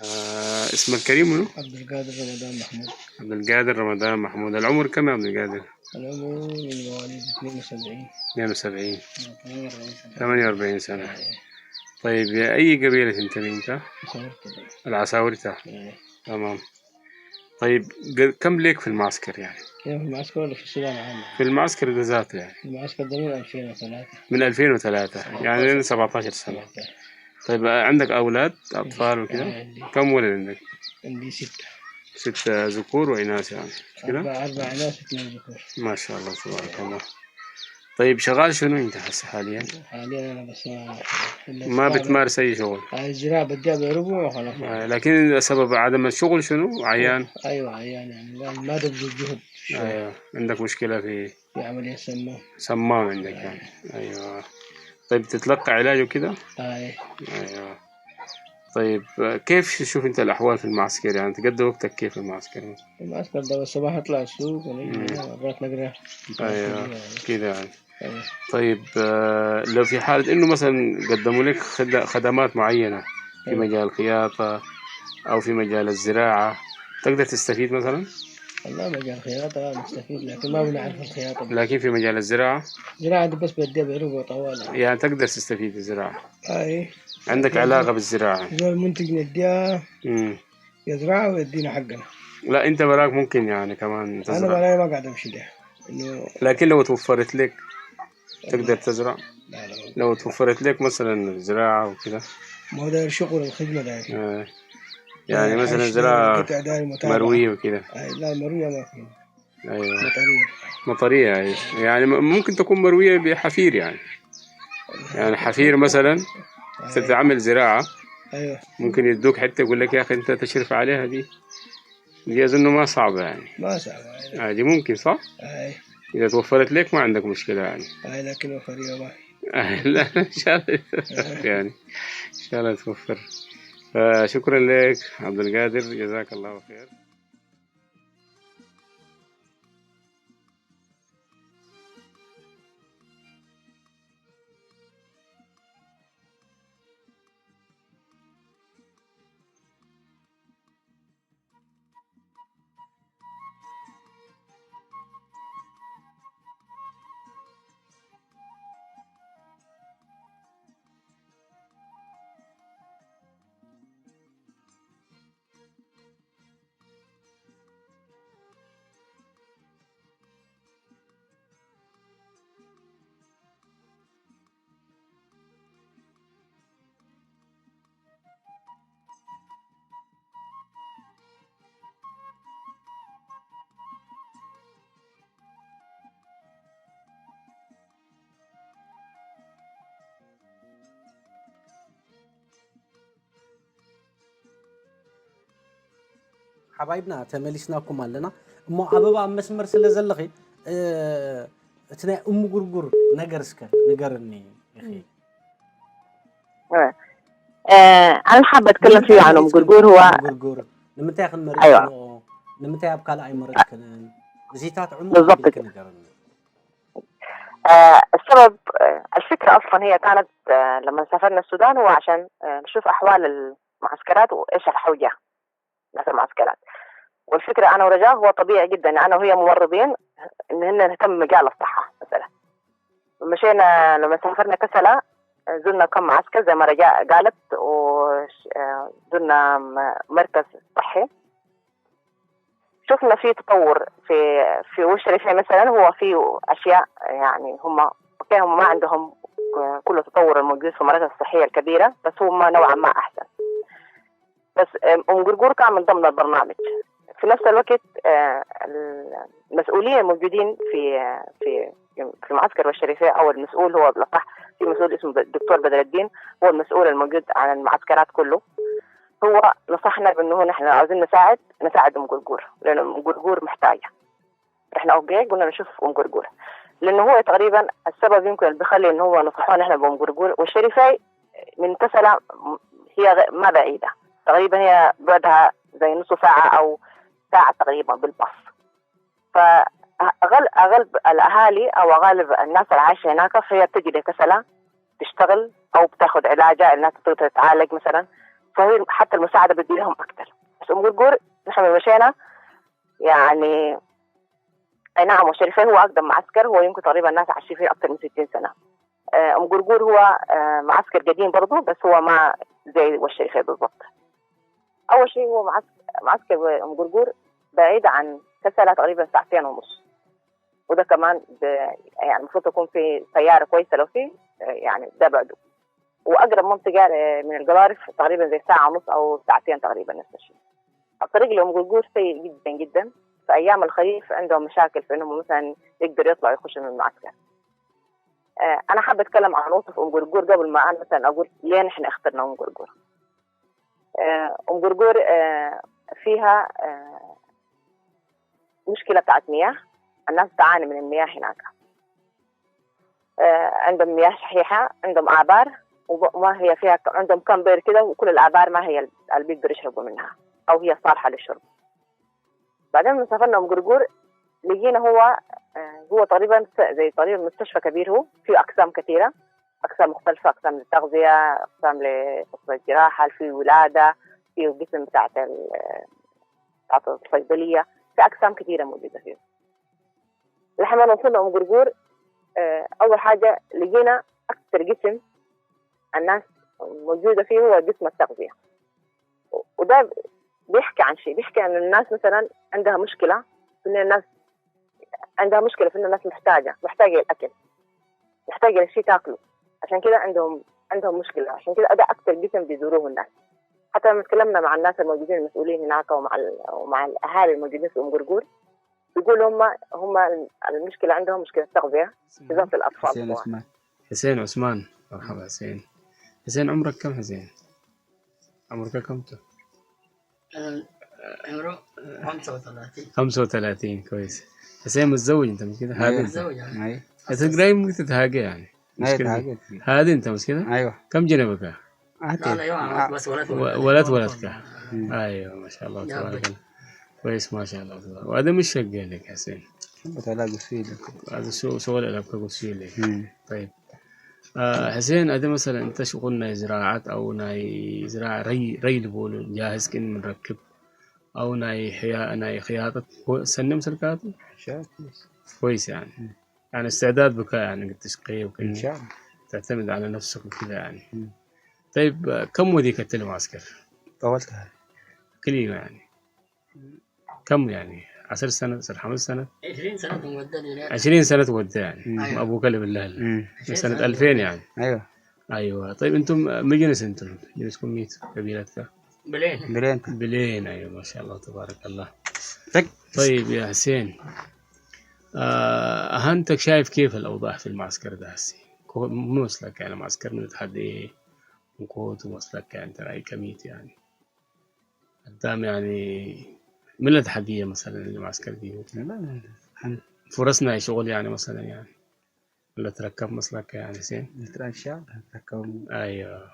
آه، اسمك كريم منو؟ عبد القادر رمضان محمود. عبد القادر رمضان محمود. العمر كم يا عبد القادر؟ العمر من مواليد اثنين وسبعين. اثنين وسبعين. ثمانية وأربعين سنة. ثمانية وأربعين سنة. إيه. طيب، يا أي قبيلة تنتمي أنت؟ عساورتة. العساورتة. إيه. تمام. طيب، ق-، كم ليك في المعسكر يعني؟ كيف في المعسكر ولا في السودان عامة؟ في المعسكر ده ذاته يعني. في المعسكر ده من ألفين وثلاثة. من ألفين وثلاثة، يعني لنا سبعتاشر سنة. طيب، عندك أولاد، أطفال وكده؟ عندي. كم ولد عندك؟ عندي ستة. ستة ذكور وإناث يعني، مش كده؟ أربعة، أربعة إناث، اثنين ذكور. ما شاء الله، تبارك الله. طيب، شغال شنو أنت هسه حاليًا؟ حاليًا أنا بس ما، ما بتمارس أي شغل؟ آه، الزراعة بديها بربع وخلاص. آه، لكن سبب عدم الشغل شنو؟ عيان؟ أيوة، عيان يعني، ما، ما تبذل جهد شوية. أيوة، عندك مشكلة في في عملية سموم. سموم عندك يعني. أيوة. طيب، تتلقى علاج وكده؟ أيوة. طيب، كيف تشوف أنت الأحوال في المعسكر؟ يعني، تقضي وقتك كيف في المعسكر؟ المعسكر ده بس الصباح أطلع السوق ونيجي هنا، مرات نقرا. أيوة، كده يعني. أيوة. طيب، آه، لو في حالة إنه مثلًا قدموا لك خد-، خدمات معينة في مجال الخياطة أو في مجال الزراعة، تقدر تستفيد مثلًا؟ والله مجال الخياطة نستفيد، لكن ما بنعرف الخياطة. لكن في مجال الزراعة؟ الزراعة دي بس بديها بيروقوا طوالي. يعني تقدر تستفيد في الزراعة؟ أي. عندك علاقة بالزراعة؟ زول منتج نديها، مم. يزرعها ويدينا حقنا. لا، أنت براك ممكن يعني كمان أنا تزرع. براي ما قاعد أمشي ده. إنه لكن لو توفرت لك، تقدر تزرع؟ لا، لا. لو توفرت لك مثلًا زراعة وكده؟ ما هو داير شغل الخدمة داير. آه. يعني داير مثلًا حشد، زراعة قطع داير متابعة. مروية وكده؟ آه، لا، مروية ما في. أيوة. مطرية. مطرية، أيوة. يعني م-، ممكن تكون مروية بحفير يعني. يعني حفير مثلًا، أيوة. تتعمل زراعة، أيوة. ممكن يدوك حتة يقول لك: "يا أخي، أنت تشرف عليها دي." دي أظن ما صعبة يعني. ما صعبة، أيوة. آه، دي ممكن، صح؟ أي. إذا توفرت لك ما عندك مشكلة يعني. أي، لكن وفرية ما في. آه، لا، إن شاء الله يعني. إن شاء الله توفر. فشكرًا لك عبد القادر، جزاك الله خير. ሓባይብና ተመሊስናኩም ኣለና። እሞ ኣበባ ኣብ መስመር ስለ ዘለኺ፣ እ፣ እቲ ናይ እምጉርጉር ነገር እስከ ንገርኒ ኢኺ። እ፣ እ፣ ኣነ ሓብ ኣትክልትን ፍሪውን ኣነ እምጉርጉር هو እምጉርጉር ንምንታይ ኣይመረጽክንኦ? ኣይዋ። ንምንታይ ኣብ ካልእ ኣይመረጽክንን? እዚታት ዕሙቕ بالضبط ኣቢልኪ ንገርኒ። آه، السبب، آه، الفكرة أصلًا هي كانت، آه، لما سافرنا السودان هو عشان، آه، نشوف أحوال المعسكرات وإيش الحوجة ناس المعسكرات. والفكرة أنا ورجاء هو طبيعي جدًا، أنا وهي ممرضين، إن هن نهتم بمجال الصحة مثلًا. مشينا لما سافرنا كسلة، زرنا كم معسكر زي ما رجاء قالت، وزرنا مركز صحي. شفنا في تطور في في وش الريفية مثلًا، هو في أشياء يعني هم أوكي، هم ما عندهم كل التطور الموجود في المراكز الصحية الكبيرة، بس هم نوعًا ما أحسن. بس أم قرقور كان من ضمن البرنامج. في نفس الوقت، آه، المسؤولين الموجودين في في في معسكر الشريفية، أو المسؤول هو بالأصح في مسؤول اسمه الدكتور بدر الدين، هو المسؤول الموجود عن المعسكرات كله. هو نصحنا بأنه نحن عاوزين نساعد، نساعد أم قرقور، لأن أم قرقور محتاجة. إحنا أوكي قلنا نشوف أم قرقور، لأنه هو تقريبًا السبب يمكن اللي بيخلي إنه هو نصحونا إحنا بأم قرقور. والشريفية من كسلة هي غ- ما بعيدة، تقريبًا هي بعدها زي نص ساعة أو ساعة تقريبًا بالباص. فأغلب أغلب الأهالي أو أغلب الناس اللي عايشة هناك فهي بتجي لكسلة تشتغل أو بتاخد علاجها، الناس بتقدر تتعالج مثلًا، فهي حتى المساعدة بتجي لهم أكتر. بس أم قرقور نحن مشينا يعني، أي نعم، والشريفين هو أقدم معسكر، هو يمكن تقريبًا ناس عايشين فيه أكتر من ستين سنة. آه، أم قرقور هو، آه، معسكر قديم برضو، بس هو ما زي والشريفين بالضبط. أول شيء هو معسكر، معسكر أم قرقور بعيد عن كسلة تقريبًا ساعتين ونص، وده كمان ب... يعني المفروض تكون في سيارة كويسة لو في، آه، يعني ده بعده. وأقرب منطقة، آه، من القضارف تقريبًا زي ساعة ونص أو ساعتين تقريبًا نتمشى. الطريق لأم قرقور سيء جدًا جدًا، في أيام الخريف عندهم مشاكل في إنهم مثلًا يقدروا يطلعوا يخشوا من المعسكر. آه، أنا حابة أتكلم عن نقطة في أم قرقور قبل ما أنا مثلًا أقول ليه نحن اخترنا أم قرقور. آه، أم قرقور، آه، فيها، آه، مشكلة بتاعت مياه، الناس تعاني من المياه هناك. آه، عندهم مياه شحيحة، عندهم آبار، وما هي فيها، عندهم كم بير كده، وكل الآبار ما هي اللي بيقدروا يشربوا منها أو هي صالحة للشرب. بعدين لما سافرنا أم قرقور، لقينا هو، آه، هو تقريبًا س- زي تقريبًا مستشفى كبير، هو فيه أقسام كثيرة، أقسام مختلفة، أقسام للتغذية، أقسام لقسم الجراحة، فيه ولادة، فيه قسم بتاعت ال- بتاعت الصيدلية، في أقسام كثيرة موجودة فيه. لحد ما وصلنا أم قرقور، آه، أول حاجة لقينا أكثر قسم الناس موجودة فيه هو قسم التغذية. وده بيحكي عن شيء، بيحكي عن الناس مثلًا عندها مشكلة في إن الناس عندها مشكلة في إن الناس محتاجة، محتاجة الأكل، محتاجة لشيء تاكله. عشان كده عندهم عندهم مشكلة، عشان كده ده أكثر قسم بيزوروه الناس. حتى لما تكلمنا مع الناس الموجودين المسؤولين هناك ومع ال... ومع الأهالي الموجودين في أم قرقور، بيقول هم هم المشكلة عندهم مشكلة تغذية، بالذات الأطفال حسين طبعًا. عثمان. حسين عثمان، مرحبا حسين. حسين، عمرك كم حسين؟ عمرك كم انت؟ أنا عمره خمسة وثلاثين. خمسة وثلاثين، كويس. حسين متزوج انت مش كده؟ هذه انت. متزوج، يعني. أي. انت قريب ممكن تتهاجى يعني. مش أي كده؟ تهاجى. هذه انت مش كده؟ أيوة. كم جنبك؟ لا، لا، أيوة، آه. بس ولدت و- ولدت ولدت ولدك. مم. ايوه، ما شاء الله، يا تبارك ربي. الله. كويس، ما شاء الله، تبارك الله. وهذا مش شقة لك يا حسين؟ شقة لا قصيدة. هذا شو شغل لك قصيدة. مم. طيب. آه، حسين، هذا مثلًا انت شغل ናይ ዝራዓት او ናይ ዝራع ري ري ልቦሉ جاهز كن من ركب او ናይ حيا ናይ خياطة كو- سنم سلكات؟ شاكيس. كويس يعني. مم. يعني استعداد بك يعني قد تشقي وكن إن شاء الله. تعتمد على نفسك وكذا يعني. مم. طيب، آه، كم وديك المعسكر؟ طولتها. كل يوم يعني. كم يعني؟ عشر سنة، عشر خمس سنة؟ عشرين سنة تودى لي. عشرين سنة تودى يعني. مم. أيوة. أبوك اللي بالله. مم. عشرين سنة سنة ألفين تودى. يعني. أيوة. أيوة. طيب، أنتم مجنس أنتم؟ جنسكم ميت قبيلتك؟ بلين. بلين. بلين، أيوة، ما شاء الله، تبارك الله. تك. طيب يا حسين، آه، أهنتك شايف كيف الأوضاع في المعسكر ده هسي؟ كو-، موصلك يعني معسكر من تحدي وقوت موصلك يعني ترى كميت يعني. قدام يعني من التحدية مثلًا المعسكر دي؟ لا، لا، لا. فرصنا شغل يعني مثلًا يعني. ولا تركب مثلك يعني حسين؟ نتركب، نتركب. أيوة.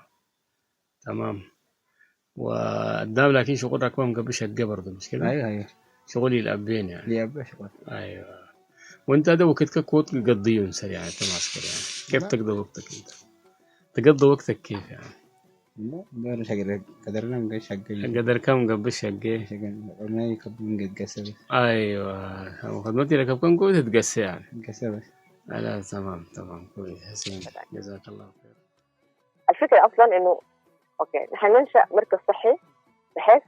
تمام. وقدام لكن شغل ركبهم قبل شقة برضه، مش كده؟ أيوة، أيوة. شغل الأبين يعني. الأب شغل. أيوة. وانت هذا وقتك كوت قضيه سريع انت معسكر يعني. كيف تقضي وقتك انت؟ تقضي وقتك كيف يعني؟ لا، دور شقر قدرنا مقاش شقر. قدر كم قبل شقه؟ شقر. ما يكب من قد قسبه. ايوه، خدمتي لك كم قوه تتقسى يعني. قسبه. لا، تمام، تمام، كويس، حسين، جزاك الله خير. الفكره اصلا انه اوكي، نحن ننشا مركز صحي بحيث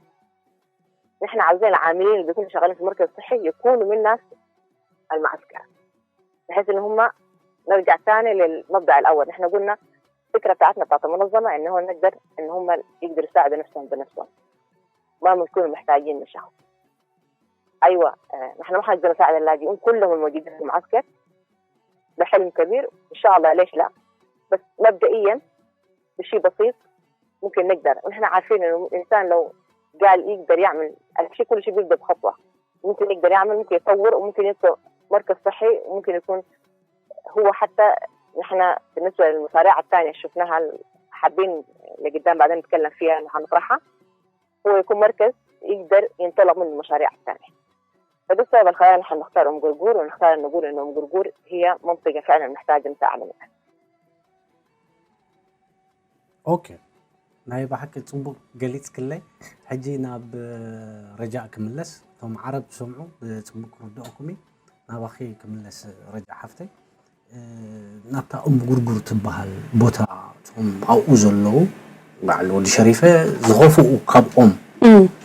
نحن عاوزين العاملين اللي بيكونوا شغالين في مركز صحي يكونوا من ناس المعسكر، بحيث ان هم نرجع ثاني للمبدا الاول. نحن قلنا الفكره بتاعتنا بتاعت المنظمه ان هو نقدر ان هم يقدروا يساعدوا نفسهم بنفسهم، ما بنكونوا محتاجين لشخص. ايوه، آه، نحن ما حنقدر نساعد اللاجئين كلهم الموجودين في المعسكر، ده حلم كبير ان شاء الله، ليش لا؟ بس مبدئيا بشيء بسيط ممكن نقدر. ونحن عارفين انه الانسان لو قال يقدر يعمل الشيء، كل شيء بيبدا بخطوه. ممكن يقدر يعمل، ممكن يطور، وممكن يبقى مركز صحي، وممكن يكون هو حتى نحن بالنسبه للمشاريع الثانيه شفناها، حابين لقدام بعدين نتكلم فيها، نحن نطرحها، هو يكون مركز يقدر ينطلق منه المشاريع الثانيه. فده السبب اللي خلانا نحن نختار ام قرقور، ونختار نقول انه ام قرقور هي منطقه فعلا محتاجه مساعده منها. ኦኬ፣ ናይ ብሓቂ ጽቡቅ ገሊጽክለይ። ሕጂ ናብ ረጃእ ክምለስ። እቶም ዓረብ ዝሰምዑ ብጽቡቅ ክርድኦኩም እዩ። ናባኺ ክምለስ፣ ረጃእ ሓፍተይ። እ፣ ናብታ ኦም ጉርጉር ትበሃል ቦታ፣ እቶም ኣብኡ ዘለዉ በዓል ወዲ ሸሪፈ ዝኸፍኡ ካብኦም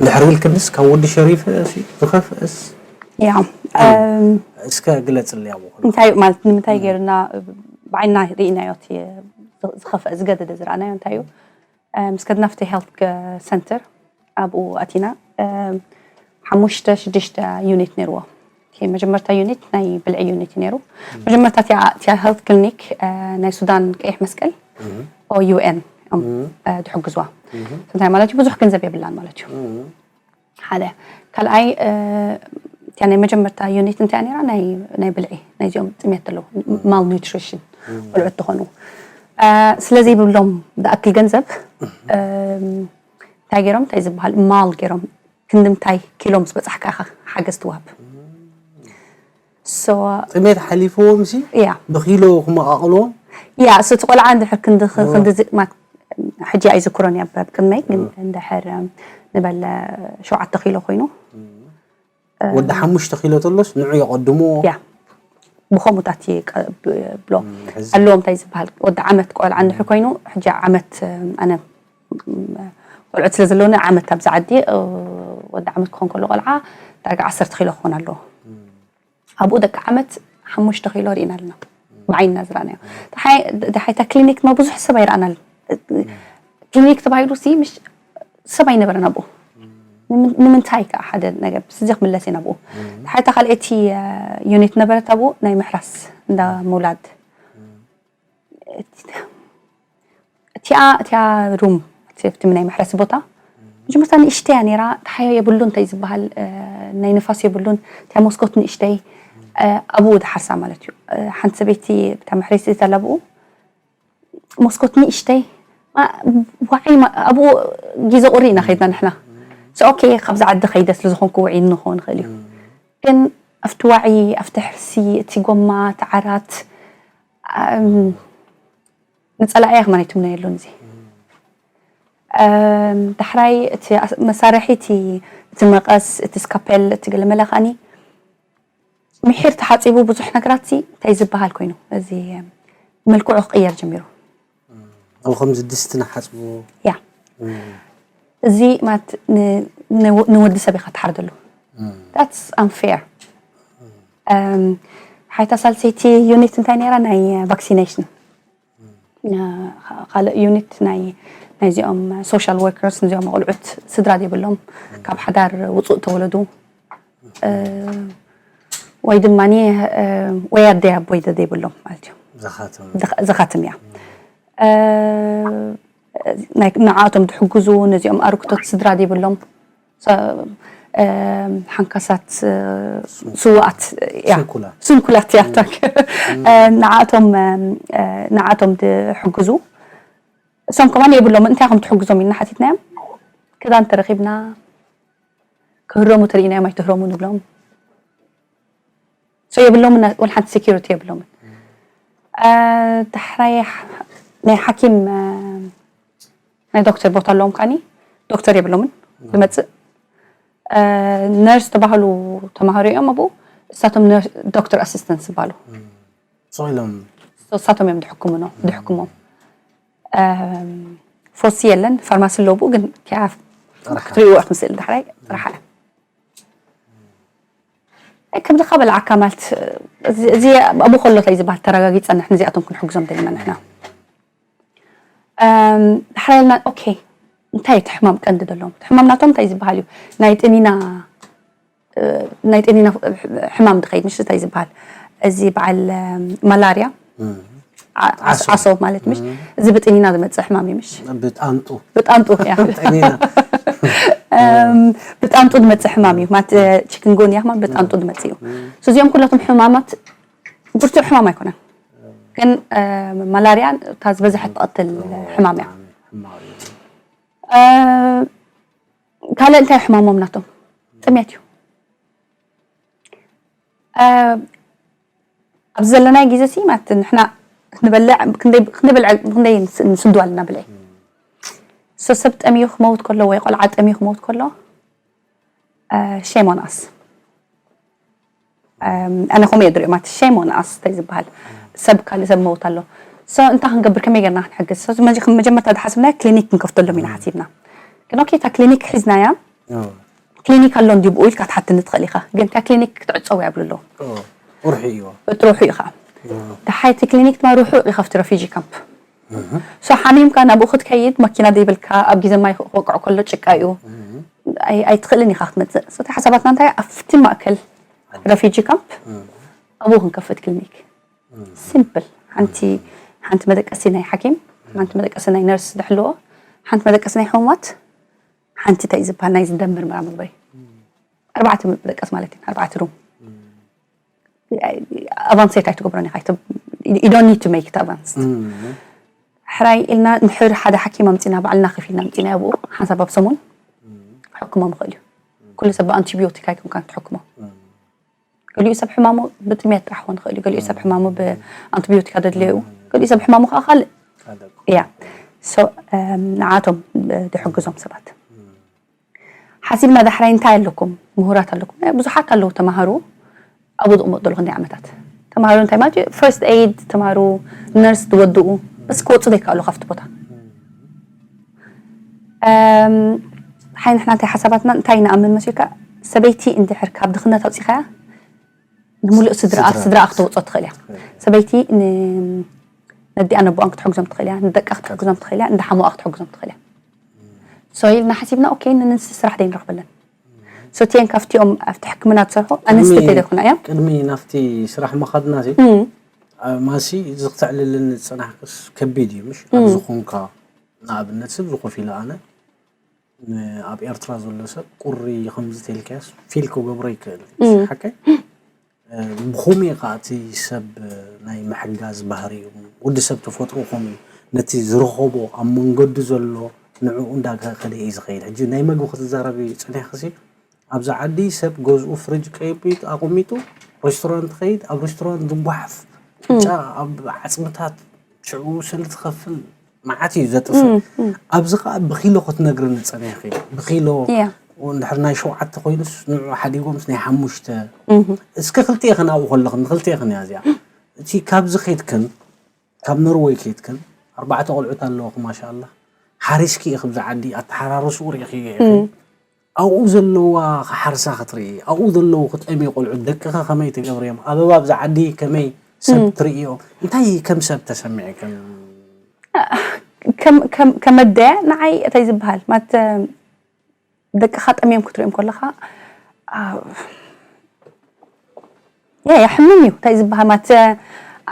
ድሕሪ ኢልክንስ ካብ ወዲ ሸሪፈ ሲ ዝኸፍእስ ያ እም፣ እስከ ግለጽልይ ኣብኡ። እንታይ ማለት ንምንታይ ገይርና ብዓይና ርኢናዮ እቲ ዝኸፍአ ዝገደደ ዝረኣናዮ እንታይ እዩ? እም፣ ምስ ከድና ኣብቲ ሄልት ሰንተር ኣብኡ ኣቲና። እም፣ ሓሙሽተ ሽዱሽተ ዩኒት ነይርዎ። ኦኬ፣ መጀመርታ ዩኒት ናይ ብልዒ ዩኒት እዩ ነይሩ። መጀመርታ እቲያ እቲያ ሄልት ክሊኒክ እ፣ ናይ ሱዳን ቀይሕ መስቀል ኦ ዩ ኤን እዮም እ፣ ዝሕግዝዋ። እንታይ ማለት እዩ? ብዙሕ ገንዘብ የብላን ማለት እዩ። ሓደ ካልኣይ እ፣ እቲያ ናይ መጀመርታ ዩኒት እንታይ ነይራ? ናይ ናይ ብልዒ ናይዚኦም ጥሜት ኣለዉ፣ ማል ኒትሪሽን ቆልዑት ዝኾኑ እ፣ ስለዚ ይብሎም ዝኣክል ገንዘብ እ፣ እንታይ ገይሮም እንታይ ዝበሃል ማል ገይሮም ክንዲ ምንታይ ኪሎ ምስ በጻሕካ ኢኻ ሓገዝ ትወሃብ። So ጥሜት ሓሊፍዎም ሲ ያ ብኪሎ ክመቃቅልዎም። ያ እሱ እቲ ቆልዓ እንድሕር ክንዲ ክንዲ ዝ- ማ- ሕጂ ኣይዝክሮን እያ በብ ቅድመይ ግን እንድሕር እም፣ ንበለ ሸውዓተ ኪሎ ኮይኑ ወዲ ሓሙሽተ ኪሎ ተሎስ ንዑ የቀድምዎ። ያ ብኸምኡታት ይቀ- ብ- ብሎ ሕዚ ኣለዎም እንታይ ዝበሃል ወዲ ዓመት ቆልዓ እንድሕር ኮይኑ ሕጂ ዓመት እም፣ ኣነ እም፣ ቆልዑት ስለ ዘለውኒ ዓመት ኣብዚ ዓዲ እ፣ ወዲ ዓመት ክኾን ከሎ ቆልዓ ዳርጋ ዓሰርተ ኪሎ ክኾን ኣለዎ። ኣብኡ ደቂ ዓመት ሓሙሽተ ኪሎ ርኢና ኣለና ብዓይንና ዝረኣናዮ። ደሓይ ደሓይታ ክሊኒክ ድማ ብዙሕ ሰብ ኣይረኣናል። ክሊኒክ ተባሂሉ ሲ ምሽ ሰብ ኣይነበረን ኣብኡ። ንምን- ንምንታይ ከዓ ሓደ ነገር ስዚ ክምለስ እየ ናብኡ። ደሓይታ ካልኣይቲ እ፣ ዩኒት ነበረት ኣብኡ ናይ ምሕራስ እንዳ ምውላድ። እቲኣ እቲኣ ሩም እቲ ናይ መሕረሲ ቦታ መጀመርታ ንእሽተያ ነይራ። ተሓዮ የብሉን እንታይ ዝበሃል እ፣ ናይ ንፋስ የብሉን። እቲኣ መስኮት ንእሽተይ እ፣ ኣብኡ ዝሓርሳ ማለት እዩ። እ፣ ሓንቲ ሰበይቲ እታ መሕረሲ ተላ ኣብኡ መስኮት ንእሽተይ ማ- ዋዒ ማ- ኣብኡ ግዜ ቁሪ ኢና ከይድና ንሕና። So ኦኬ፣ ካብዚ ዓዲ ከይደ ስለ ዝኾንኩ ውዒ ንኾን ንኽእል እዩ። ግን ኣብቲ ዋዒ፣ ኣብቲ ሕርሲ፣ እቲ ጎማ፣ እቲ ዓራት፣ ኣም፣ ንጸላእያ ከማን ኣይትምነየሉን እዚ። ኣም፣ ዳሕራይ እቲ ኣስ- መሳርሒ፣ እቲ እቲ መቐስ፣ እቲ ስካፔል፣ እቲ ገለመለ ከኣኒ ምሒር ተሓጺቡ ብዙሕ ነገራት ሲ እንታይ ዝበሃል ኮይኑ እዚ መልክዑ ክቕየር ጀሚሩ። ኣብ ከምዚ ድስቲ ንሓጽቦ። ያ እዚ ማለት ን- ን- ንወዲ ሰብ ኢኻ ትሓርደሉ። That's unfair። ሓይታ ሳልሰይቲ ዩኒት እንታይ ነይራ ናይ ቫክሲኔሽን። ካልእ ዩኒት ናይ ናይዚኦም ሶሻል ወርከርስ፣ ነዚኦም ቆልዑት ስድራ ዘይብሎም ካብ ሓዳር ውፁእ ተወለዱ ወይ ድማ ወይ ኣደይ ኣቦይ ዘይብሎም ማለት እዩ። ዘኻትም ዘኻትም እያ። ንዓኣቶም ዝሕግዙ፣ ነዚኦም ኣርክቶት ስድራ ዘይብሎም፣ ሓንካሳት፣ ስውኣት እያ። ስንኩላት። ስንኩላት እያ። ንዓኣቶም ንዓኣቶም ዝሕግዙ እሶም ከማን የብሎም። እንታይ ከም ትሕግዞም ኢልና ሓቲትናዮም። ክዳን ተረኺብና ክህረሙ ተሪኢናዮም ኣይትህረሙ ንብሎም። So የብሎምን፣ ወላ ሓንቲ security የብሎምን። ዳሕራይ ናይ ሓኪም ናይ ዶክተር ቦታ ኣለዎም። ከዓኒ ዶክተር የብሎምን ዝመፅእ። ነርስ ተባህሉ ተማሃሩ እዮም ኣብኡ። እሳቶም ዶክተር ኣሲስተንት ዝበሃሉ ሰው ኢሎም እሳቶም እዮም ድሕክምኖ ድሕክሞም። ፎሲ የለን፣ ፋርማሲ ኣለዎ። ግን ክትሪእዎ ክትምስል ዳሕራይ ጥራሕ እያ። ከም ዝኸበል ዓካ ማለት እዚ ኣብኡ ከሎ እንታይ ዝበሃል ተረጋጊፀ ንሕና እዚኣቶም ክንሕግዞም ደሊና ንሕና። ዳሕራይ ኢልና ኦኬ፣ እንታይ እቲ ሕማም ቀንዲ ዘለዎም? ሕማም ናቶም እንታይ ዝበሃል እዩ? ናይ ጥኒና ናይ ጥኒና ሕማም ድኸይድ ምሽ እንታይ ዝበሃል? እዚ በዓል ማላርያ ዓሶ ማለት ምሽ? እዚ ብጥኒና ዝመፅእ ሕማም እዩ ምሽ? ብጣንጡ ብጣንጡ እያ። ጠኒና ብጣንጡ ዝመፅእ ሕማም እዩ ማለት ቺክንጎንያ ሕማም ብጣንጡ ዝመፅእ እዩ። እዚኦም ኩላቶም ሕማማት ብርቱዕ ሕማም ኣይኮነን፣ ግን ማላርያ እታ ዝበዝሐ ትቐትል ሕማም እያ። ካልእ እንታይ ሕማሞም ናቶም? ጥሜት እዩ። ኣብዚ ዘለናይ ግዜ ሲ ማለት ንሕና ክንበልዕ ክንደይ ንስዱ ኣለና ብልዒ። ሰብ ጠምዩ ክመውት ከሎ ወይ ቆልዓ ጠምዩ ክመውት ከሎ ሼም ኦን ኣስ። ኣነ ከምኡ እየ ዝሪኦ ማለት ሼም ኦን ኣስ እንታይ ዝበሃል ሰብ ካልእ ሰብ መውት ኣሎ። ሶ እንታይ ክንገብር ከመይ ጌርና ክንሕግዝ? ሶ መጀመርታ ዝሓስብናዮ ክሊኒክ ክንከፍተሎም ኢና ሓሲብና። ግን ኦኬ እታ ክሊኒክ ሒዝናያ ክሊኒክ ኣሎ እንዲ ብኡ ኢልካ ትሓትኒ ትኽእል ኢኻ። ግን እታ ክሊኒክ ክትዕፀው እያ ብሉ ኣለዉ። ቁርሒ እዩ እጥርሑ ኢኻ። ደሓይ እቲ ክሊኒክ ድማ ርሑቕ ኢኻ ኣብቲ ረፊጂ ካምፕ። ሶ ሓሚምካ ናብኡ ክትከይድ መኪና ዘይብልካ ኣብ ግዜ ማይ ክወቅዕ ከሎ ጭቃ እዩ። ኣይትኽእልን ኢኻ ክትመፅእ። ሶ እቲ ሓሳባትና እንታይ ኣብቲ ማእከል ረፊጂ ካምፕ ኣብኡ ክንከፍት ክሊኒክ ሲምፕል ሓንቲ ሓንቲ መደቀሲ ናይ ሓኪም ሓንቲ መደቀሲ ናይ ነርስ ዝሕልዎ ሓንቲ መደቀሲ ናይ ሕሙማት ሓንቲ እንታይ ዝበሃል ናይ ዝደምር ምርመራ መግበሪ ኣርባዕተ መደቀስ ማለት እዩ ኣርባዕተ ሩም ኣቫንሴት ኣይትገብሮን ኢኻ you don't need to make it advanced። ሕራይ ኢልና ንድሕር ሓደ ሓኪም ኣምፂና ባዕልና ከፊልና ኣምፂና ብኡ ሓንሳብ ኣብ ሰሙን ክሕክሞ ምኽእል እዩ። ኩሉ ሰብ ብኣንቲቢዮቲክ ኣይኮንካን ትሕክሞ። ገሊኡ ሰብ ሕማሙ ብጥሜት ጥራሕ ክኾን ይኽእል እዩ። ገሊኡ ሰብ ሕማሙ ብኣንቲቢዮቲክ ኣደድለዩ። ገሊኡ ሰብ ሕማሙ ከዓ ካልእ እያ። ንዓቶም ድሕግዞም ሰባት ሓሲብና ዳሕራይ እንታይ ኣለኩም ምሁራት ኣለኩም ብዙሓት ኣለዉ ተማሃሩ ኣብኡ ዝቕመጡ ዘለኹ ክንደይ ዓመታት ተማሃሩ እንታይ ማለት እዩ ፈርስት ኤይድ ተማሃሩ ነርስ ዝወድኡ በስ ክወፁ ዘይከኣሉ ካብቲ ቦታ ሓይ ንሕና እንታይ ሓሳባትና እንታይ ንኣምን መሲልካ ሰበይቲ እንድሕር ካብ ድኽነት ኣውፂኻያ ንሙሉእ ስድራኣ ስድራኣ ክተውፅኦ ትኽእል እያ ሰበይቲ ነዲኣ ነቦኣን ክትሕግዞም ትኽእል እያ ንደቃ ክትሕግዞም ትኽእል እያ እንዳሓሞኣ ክትሕግዞም ትኽእል እያ ሶ ኢልና ሓሲብና ኦኬ ንንስ ስራሕ ደይ ንረኽበለን ሶ ቲየን ካብቲኦም ኣብቲ ሕክምና ትሰርሑ ኣንስቲ ተደይኮና እዮም ቅድሚ ናብቲ ስራሕ ምኻድና ሲ ማሲ እዚ ክተዕልልን ዝፅናሕክስ ከቢድ እዩ ምሽ ኣብዚ ኮንካ ንኣብነት ሰብ ዝኮፍ ኢለ ኣነ ኣብ ኤርትራ ዘሎ ሰብ ቁሪ ከምዚ ተልካያስ ፊል ክገብሮ ይክእል ሓቀይ ብኹም እዩ ከዓ እቲ ሰብ ናይ ምሕጋዝ ባህሪ እዩ ወዲ ሰብ ተፈጥሮ ኹም እዩ ነቲ ዝረኸቦ ኣብ መንገዱ ዘሎ ንዕኡ እንዳከደ እዩ ዝኸይድ ሕጂ ናይ መግቢ ክትዛረብ እዩ ፅኒሕክሲ ኣብዚ ዓዲ ሰብ ገዝኡ ፍርጅ ቀይጡ ኣቐሚጡ ሬስቶራንት ኸይድ ኣብ ሬስቶራንት ዝጓሓፍ ጫ ኣብ ዓፅምታት ሽዑ ስለ ትኸፍል መዓት እዩ ዘጥፍእ ኣብዚ ከዓ ብኪሎ ክትነግርኒ ፀኒሕኪ ብኪሎ እንድሕር ናይ ሸውዓተ ኮይኑስ ንዑ ሓዲጎምስ ናይ ሓሙሽተ እስከ ክልቲኤኽን ኣብኡ ከለኽን ንክልቲኤኽን እያ እዚኣ እቲ ካብዚ ከይድክን ካብ ኖርወይ ከይድክን ኣርባዕተ ቆልዑት ኣለወኺ ማሻኣላ ሓሪስኪ ኢኺ ብዚ ዓዲ ኣተሓራርስኡ ርኢኽዮ ኢኺ ኣብኡ ዘለዋ ክሓርሳ ክትርኢ ኣብኡ ዘለዉ ክጠምዩ ቆልዑት ደቅኺ ከመይ ትገብርዮም ኣበባ ኣብዚ ዓዲ ከመይ ሰብ ትርእዮ እንታይ ከም ሰብ ተሰሚዕክን ከመደ ንዓይ እታይ ዝበሃል ማለት ደቅኻ ጠምዮም ክትሪኦም ከለኻ ያ ያሕምም እዩ እንታይ ዝበሃል ማለት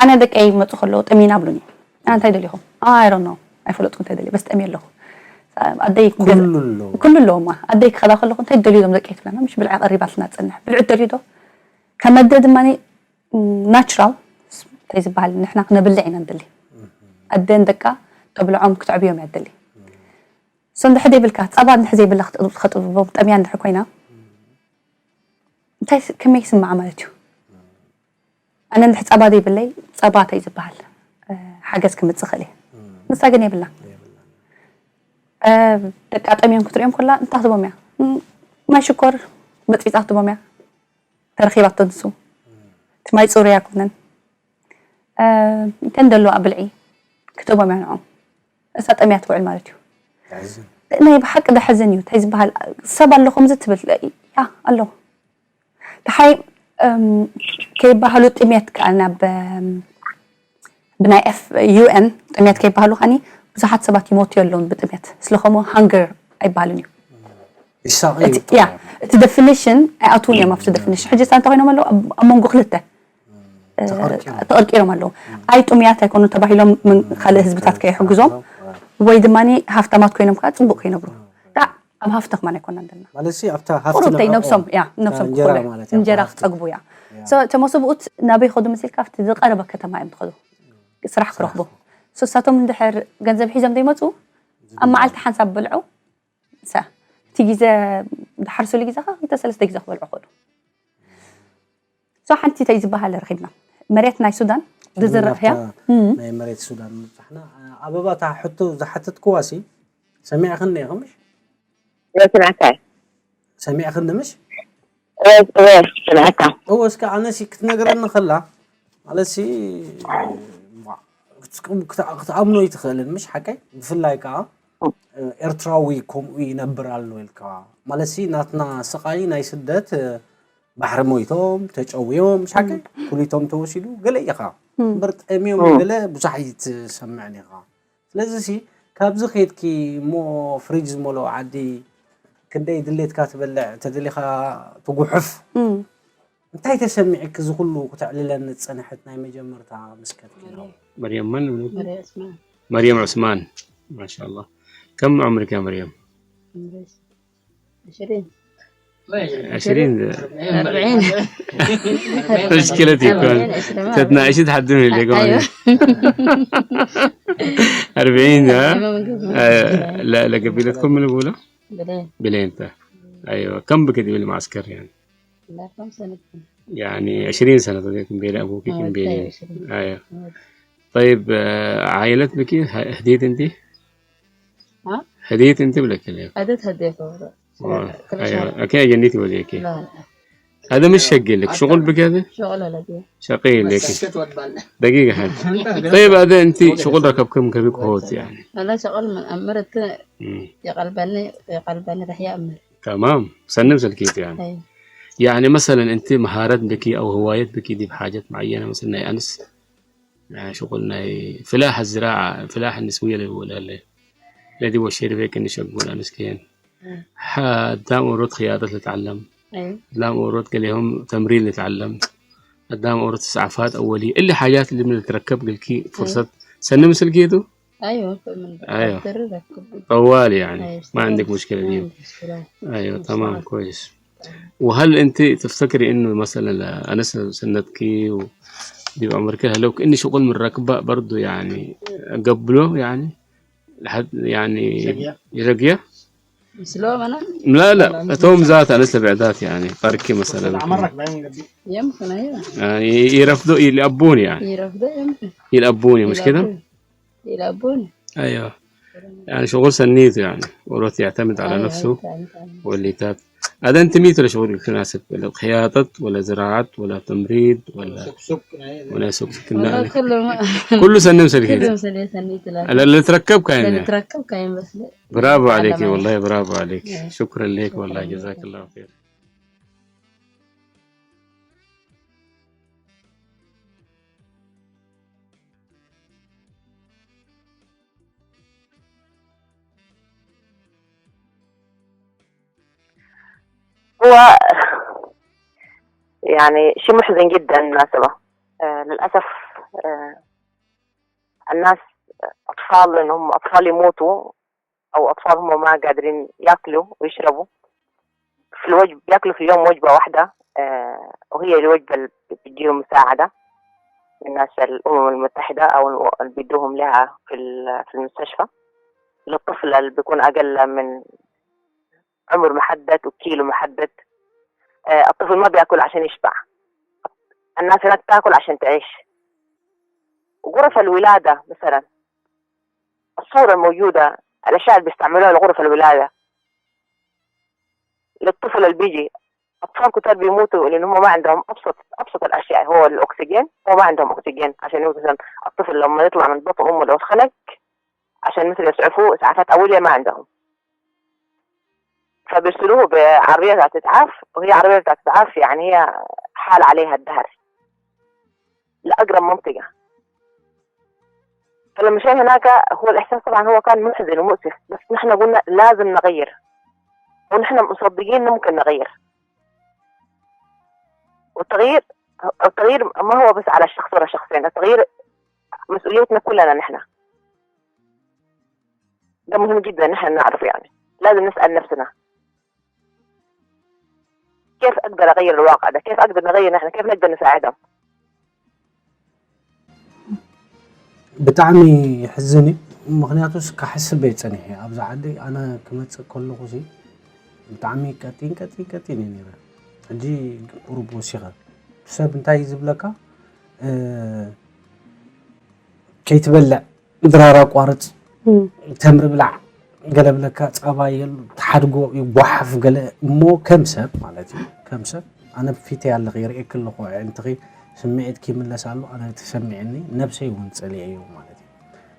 ኣነ ደቀይ መፁ ከለዉ ጠሚና ብሉኒ ኣነ እንታይ ደሊኹም ኣይሮኖ ኣይፈለጥኩ እንታይ ደልየ በስ ጠምየ ኣለኹ ኣደይ ኩሉ ኣለውማ ኣደይ ክኸዳ ከለኹ እንታይ ደልዩ ዞም ደቀይ ትብለና ምሽ ብልዒ ቀሪባትና ትፀንሕ ብልዒ ደልዩ ዶ ከመደ ድማ ናቹራል እንታይ ዝበሃል ንሕና ክነብልዕ ኢና ንደሊ ኣደን ደቃ ተብልዖም ክትዕብዮም እያ ትደሊ ሶ እንድሕር ዘይብልካ ፃባ እንድሕር ዘይብላ ከጥብቦም ጠምያ እንድሕር ኮይና እንታይ ከመይ ይስምዓ ማለት እዩ ኣነ እንድሕር ጸባ ዘይብለይ፣ ጸባ እንታይ ዝበሃል ሓገዝ ክምጽእ ክእል እየ። ንሳ ግን የብላን። ደቃ ጠምዮም ክትሪኦም ከላ እንታይ ክትቦም እያ? ማይ ሽኮር በጥቢጣ ክትቦም እያ። ተረኺባቶ ንሱ እቲ ማይ ጽሩይ ኣይኮነን። እንተ እንደለዋ ብልዒ ክትቦም እያ ንዖም። እሳ ጠምያ ትውዕል ማለት እዩ። ናይ ብሓቂ ደሕዝን እዩ። እንታይ ዝበሃል ሰብ ኣሎ ከምዚ ትብል? ያ ኣሎ። ደሓይ ከይበሃሉ ጥሜት ከዓ ናብ ብናይ ኤፍ ዩ ኤን ጥሜት ከይበሃሉ ከኒ ብዙሓት ሰባት ይሞቱ ኣለውን ብጥሜት። ስለከምኡ ሃንገር ኣይበሃልን እዩ። ያ እቲ ደፊኒሽን ኣይኣትውን እዮም ኣብቲ ደፊኒሽን። ሕጂ እንታይ ኮይኖም ኣለዉ? ኣብ መንጎ ክልተ ተቐርቂሮም ኣለዉ። ኣይ ጥሙያት ኣይኮኑ ተባሂሎም ካልእ ህዝብታት ከይሕግዞም ወይ ድማ ሃፍታማት ኮይኖም ከዓ ፅቡቅ ከይነብሩ። ኣብ ሃፍቲ ከማን ኣይኮናን ዘለና። ማለት ሲ ኣብታ ሃፍቲ ቁሩብተይ ንዕኦም ነብሶም ያ ነብሶም እንጀራ ክኾኑ ማለት እያ፣ እንጀራ ሃፍቲ። ክጸግቡ እያ። ያ። So እቶም ሰብኡት ናበይ ይኸዱ መሲልካ ኣብቲ ዝቐረበ ከተማ እዮም ትኸዱ ስራሕ ክረኽቡ። So እሳቶም እንድሕር ገንዘብ ሒዞም ዘይመፁ ኣብ መዓልቲ ሓንሳብ በልዑ። ሰ እቲ ግዜ ድሓር ስሉ ግዜ ከዓ ክልተ ሰለስተ ግዜ ክበልዑ ይኸዱ። So ሓንቲ እንታይ ዝበሃል ረኺብና መሬት ናይ ሱዳን ዝዝርእ ህያ ናብታ ናይ መሬት ሱዳን ምብጻሕና። ኣበባ እታ ሕቶ ዝሓተትክዋ ሲ ሰሚዕኽኒ ኢኺ ምሽ? እወ ስምዐካ እየ። ሰሚዕኽኒ ምሽ? እወ እወ ስምዐካ። እወ እስከ ኣነ ሲ ክትነግረኒ ከላ ማለት ሲ ክትኣምኖ ይትኽእልን ምሽ ሓቀይ ብፍላይ ከዓ ኤርትራዊ ከምኡ ይነብር ኣሎ ኢልካ ማለት ሲ ናትና ስቓይ ናይ ስደት ባሕሪ ሞይቶም ተጨውዮም ምሽ ሓቀይ ኩሊቶም ተወሲዱ ገለ ኢኻ እምበር ጠምዮም ገለ ብዙሕ ኣይትሰምዕን ኢኻ። ስለዚ ሲ ካብዚ ከይድኪ እሞ ፍሪጅ ዝመልኦ ዓዲ ክንደይ ድሌትካ ትበልዕ ተደሊኻ ትጉሕፍ እንታይ ተሰሚዕኪ እዚ ኩሉ ክተዕልለኒ ዝጸንሐት ናይ መጀመርታ ምስከትኪ ነው? መርየም መን? መርየም ዑስማን። ማሻላ ከም ዕምርኪ መርየም? عشرين مشكلة يكون تتناقشي تحدون اللي يقول أربعين ها؟ لا لا قبيلتكم من الأولى؟ بلين بلين تا أيوة كم بكدي بالمعسكر يعني؟ يعني عشرين سنة تقريبا بين أبوك كم بين أيوة طيب عائلة بكي هديت أنت؟ ها؟ هديت أنت ولا كلام؟ هديت هديت والله أيوة أكيد جنيتي ولا كي؟ لا لا هذا مش شقي لك شغل بك هذا؟ شغل ولا كي؟ شقي لك دقيقة هذا طيب هذا أنت شغل ركب كم كبيك هوت يعني؟ أنا شغل من أمرت يا قلبني يا قلبني رح يأمر تمام سنم سلكيت يعني أيوة. يعني مثلا انت مهارات بك او هوايات بك دي بحاجات معينه مثلا انس يعني شغل ناي فلاح الزراعه فلاح النسويه اللي هو اللي الذي هو الشيء بيك اني شغل انس كين حتى مرات خياطه تتعلم لا مرات قال لهم تمرين نتعلم قدام مرات اسعافات اوليه اللي حاجات اللي من تركب قال كي فرصه سنم سلكيتو ايوه طوال يعني ما عندك مشكله دي ايوه تمام كويس وهل انت تفتكري انه مثلا انا سنتكي ودي عمرك لو كاني شغل من ركبه برضو يعني قبله يعني لحد يعني يرقيه لا لا اتوم ذات انا سبع ذات يعني طاركي مثلا يمكن ايوه يعني يرفضوا يلعبون يعني يرفضوا يمكن يلعبون مش كده؟ يلعبون ايوه يعني شغل سنيت يعني ورث يعتمد على أيوة نفسه واللي تات هذا انت ميت ولا شغل يتناسب ولا خياطة ولا زراعة ولا تمريض ولا ولا سوق سوق كله كله سنة مسلكين كله مسلكين سنيت لا اللي تركب كاين اللي تركب كاين بس برافو عليك والله برافو عليك شكرا لك والله جزاك الله خير هو يعني شيء محزن جدا بالمناسبة آه للأسف آه الناس أطفال إنهم أطفال يموتوا أو أطفال هم ما قادرين يأكلوا ويشربوا في الوجب بياكلوا في اليوم وجبة واحدة آه وهي الوجبة اللي بتجيهم مساعدة من ناس الأمم المتحدة أو اللي بيدوهم لها في في المستشفى للطفل اللي بيكون أقل من عمر محدد وكيلو محدد آه الطفل ما بياكل عشان يشبع الناس هناك تاكل عشان تعيش. غرف الولادة مثلا، الصورة الموجودة، الأشياء اللي بيستعملوها لغرف الولادة، للطفل اللي بيجي، أطفال كتار بيموتوا لأن هم ما عندهم أبسط أبسط الأشياء، هو الأكسجين. هو ما عندهم أكسجين عشان يموت. مثلا الطفل لما يطلع من بطن أمه لو اتخنق، عشان مثل يسعفوه إسعافات أولية، ما عندهم، فبيرسلوه بعربية بتاعت إسعاف، وهي عربية بتاعت إسعاف يعني هي حال عليها الدهر لأقرب منطقة. فلما مشينا هناك، هو الإحساس طبعًا هو كان محزن ومؤسف، بس نحن قلنا لازم نغير، ونحن مصدقين إنه ممكن نغير. والتغيير التغيير ما هو بس على الشخص ولا شخصين، التغيير مسؤوليتنا كلنا نحن. ده مهم جدًا نحن نعرف، يعني لازم نسأل نفسنا: كيف أقدر أغير الواقع ده؟ كيف أقدر نغير نحن؟ كيف نقدر نساعدهم؟ ብጣዕሚ ይሕዝን እዩ። ምኽንያቱስ ክሓስብ እየ ጸኒሐ ኣብዚ ዓዲ ኣነ ክመጽእ ከለኹ ሲ ብጣዕሚ ቀጢን ቀጢን ቀጢን እየ ነይረ። ሕጂ ቁሩብ ወሲኸ። ሰብ እንታይ እዩ ዝብለካ? እ፣ ከይትበልዕ ድራር ኣቋርጽ፣ እም። ተምሪ ብላዕ፣ ገለ ብለካ ጸባ የሉ፣ ተሓድጎ ይጓሓፍ ገለ እሞ ከም ሰብ ማለት እዩ። ከም ሰብ ኣነ ፊተይ ኣለኺ፣ ይርእየኪ ኣለኹ፣ ኣዒንትኺ ስምዒትኪ ይምለስ ኣሎ፣ ኣነ ተሰሚዕኒ፣ ነብሰይ እውን ጸሊኤዮ ማለት እዩ።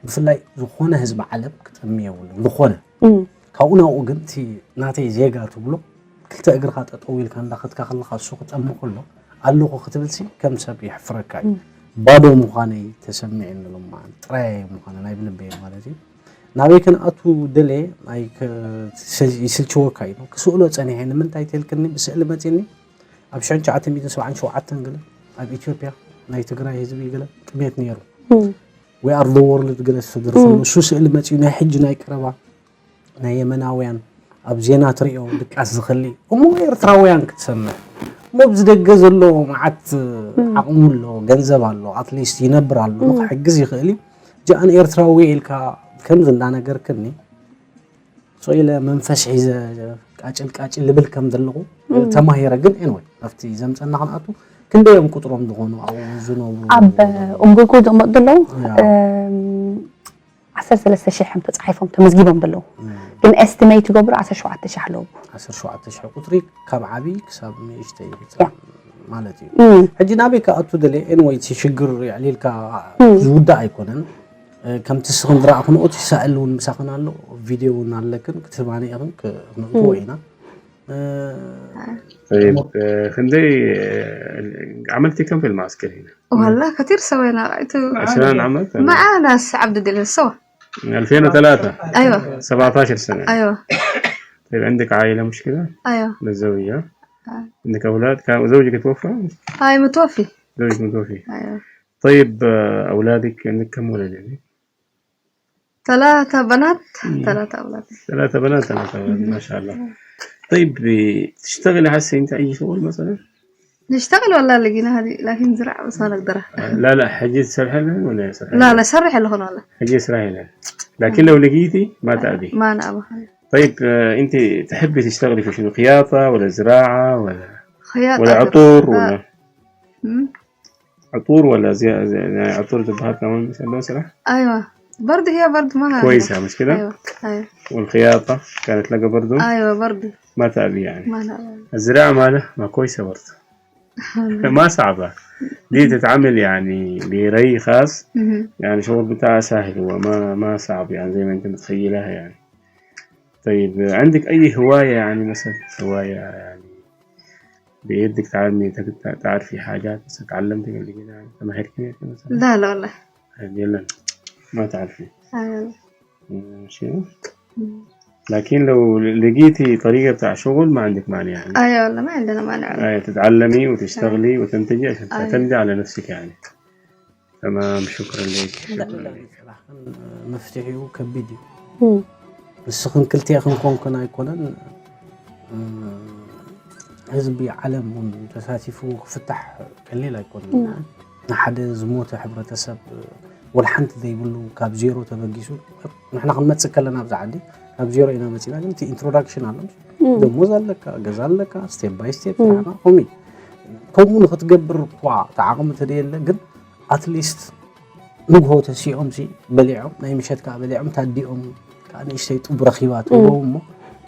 ብፍላይ ዝኾነ ህዝቢ ዓለም ክጠሚ የብሉን፣ ዝኾነ። እም። ካብኡ ናብኡ ግን እቲ ናተይ ዜጋ ትብሎ፣ ክልተ እግርኻ ጠጠው ኢልካ እንዳኸድካ ከለኻ እሱ ክጠሚ ከሎ፣ ኣለኹ ክትብል ሲ ከም ሰብ የሕፍረካ እዩ። እም። ባዶ ምዃነይ ተሰሚዕኒ ሎማዓንቲ፣ ጥራይ ምዃነ ናይ ብልበይ ማለት እዩ። ናበይ ክንኣቱ ደልየ ኣይ ከ-፣ ይስልችወካ እዩ። ክስእሎ ጸኒሐ፣ ንምንታይ ተልክኒ ብስእሊ መጺኒ ኣብ ሽሕን ትሽዓተ ሚእትን ሰብዓን ሸውዓተን ገለ ኣብ ኢትዮጵያ ናይ ትግራይ ህዝቢ ገለ ጥሜት ነይሩ። እም። We are the world ገለ ዝተደርፈሉ። እም። እሱ ስእሊ መጺኡ ናይ ሕጂ ናይ ቀረባ ናይ የመናውያን ኣብ ዜና ትሪኦ ድቃስ ዝኸሊ እሞ ኤርትራውያን ክትሰምዕ እሞ ኣብዚ ደገ ዘሎ መዓት እም። ዓቕሚ ኣሎ፣ ገንዘብ ኣሎ፣ ኣትሊስት ይነብር ኣሎ፣ እም። ንክሕግዝ ይኽእል እዩ። ጃን ኤርትራዊ ኢልካ ከምዚ እንዳነገርክኒ ሶ ኢለ መንፈስ ሒዘ ቃጭል ቃጭል ልብል ከም ዘለኹ እም። ተማሂረ። ግን ኤንወይ ኣብቲ ዘምፀና ክንኣቱ ክንደይ እዮም ቁጥሮም ዝኾኑ ኣብኡ ዝነብሩ ኣብ ኡምጎጎ ዝቕመጡ ዘለዉ ያ። እም፣ ዓሰርተ ሰለስተ ሽሕ እዮም ተፃሒፎም ተመዝጊቦም ዘለዉ። እም። ግን ኤስቲሜት ይገብሩ ዓሰርተ ሸውዓተ ሽሕ ኣለዉ። ዓሰርተ ሸውዓተ ሽሕ ቁፅሪ ካብ ዓብዪ ክሳብ ንእሽተይ ያ። ማለት እዩ። እም። ሕጂ ናበይ ክኣቱ ደለ ኤንወይ እቲ ሽግር የዕሊልካ እም። ዝውዳእ ኣይኮነን። እ፣ ከምቲ ስኽን ዝረኣኹንኦ እቲ ሳእል እውን ምሳኽን ኣሎ፣ ቪድዮ እውን ኣለክን ክትህባኒ ኢኽን ክ-፣ ክንእትዎ እም። ኢና። እ፣ طيب እሞ እ፣ ክንደይ እ፣ ዓመልቲ ከም في المعسكر هنا؟ والله كثير سوينا غايته. عشرين عمل؟ معانا السعب دي السوا. ألفين وثلاثة؟ أيوة. سبعتاشر سنة. أيوة. طيب عندك عائلة مشكلة؟ أيوة. متزوجة؟ آه. عندك أولاد؟ كان زوجك توفى؟ هاي متوفي. زوجك متوفي. أيوة. طيب آه، أولادك عندك كم ولد يعني؟ ثلاثة بنات، مم. ثلاثة أولاد. ثلاثة بنات، ثلاثة أولاد، مم. ما شاء الله. طيب بتشتغلي هسه أنت أي شغل مثلًا؟ نشتغل والله لقينا هذه، لكن زراعة بس ما نقدرها. آه، لا، لا، حجي تسرحي لها ولا يسرحي لا، لها؟ لا، سرح لهن والله. حجي يسرحي لها. لكن لو لقيتي ما تأبي. ما نأبى. طيب، آه، أنت تحبي تشتغلي في شنو؟ خياطة ولا زراعة ولا، خياطة ولا أقدر. عطور آه. ولا؟ مم. عطور ولا زي، زي، يعني عطور البحر كمان مثلًا بسرح؟ أيوة. برضه هي برضه ما كويسة، مش كده؟ أيوة، أيوة. والخياطة كانت لقى برضه؟ أيوة، برضه. ما تأبي يعني. ما نأبى. الزراعة ماله؟ ما كويسة برضه. ما صعبة. دي تتعمل يعني بري خاص. مهم. يعني شغل بتاعها سهل، هو ما، ما صعب يعني زي ما أنت متخيلها يعني. طيب، عندك أي هواية يعني مثلًا؟ هواية يعني بيدك تعلمي، تك-، تعرفي حاجات مثلًا اتعلمتي قبل كده يعني؟ تمهرتي مثلًا؟ لا، لا والله. يلا، ما تعرفي. آه. ماشي. مم. لكن لو لقيتي طريقة بتاع شغل ما عندك مانع يعني؟ أيوة والله، ما عندنا مانع والله. أيوة، تتعلمي وتشتغلي وتنتجي عشان أيوة. تعتمدي على نفسك يعني. تمام، شكرًا لك. لا، شكرًا لا، لك. صراحة مفتاحه كبير. مم. ንስኽን ክልቲኣኽን ኮንክን ኣይኮነን፣ እ፣ ህዝቢ ዓለም እውን ተሳቲፉ ክፍታሕ ቀሊል ኣይኮነን። እና ንሓደ ዝሞተ ሕብረተሰብ ወላ ሓንቲ ዘይብሉ ካብ ዜሮ ተበጊሱ፣ ንሕና ክንመጽእ ከለና ኣብዚ ዓዲ ካብ ዜሮ ኢና መጺና፣ ግን እቲ ኢንትሮዳክሽን ኣሎ። እም። ደሞዝ ኣለካ፣ ገዛ ኣለካ፣ ስቴፕ ባይ ስቴፕ እም። ስራሕና ከምኡ እዩ። ከምኡ ንክትገብር እኳ ተዓቕሚ ተደየለ ግን ኣትሊስት ንግሆ ተሲኦም ሲ በሊዖም ናይ ምሸት ከዓ በሊዖም ታዲኦም ከዓ ንእሽተይ ጡብ ረኪባ ትህቦም እሞ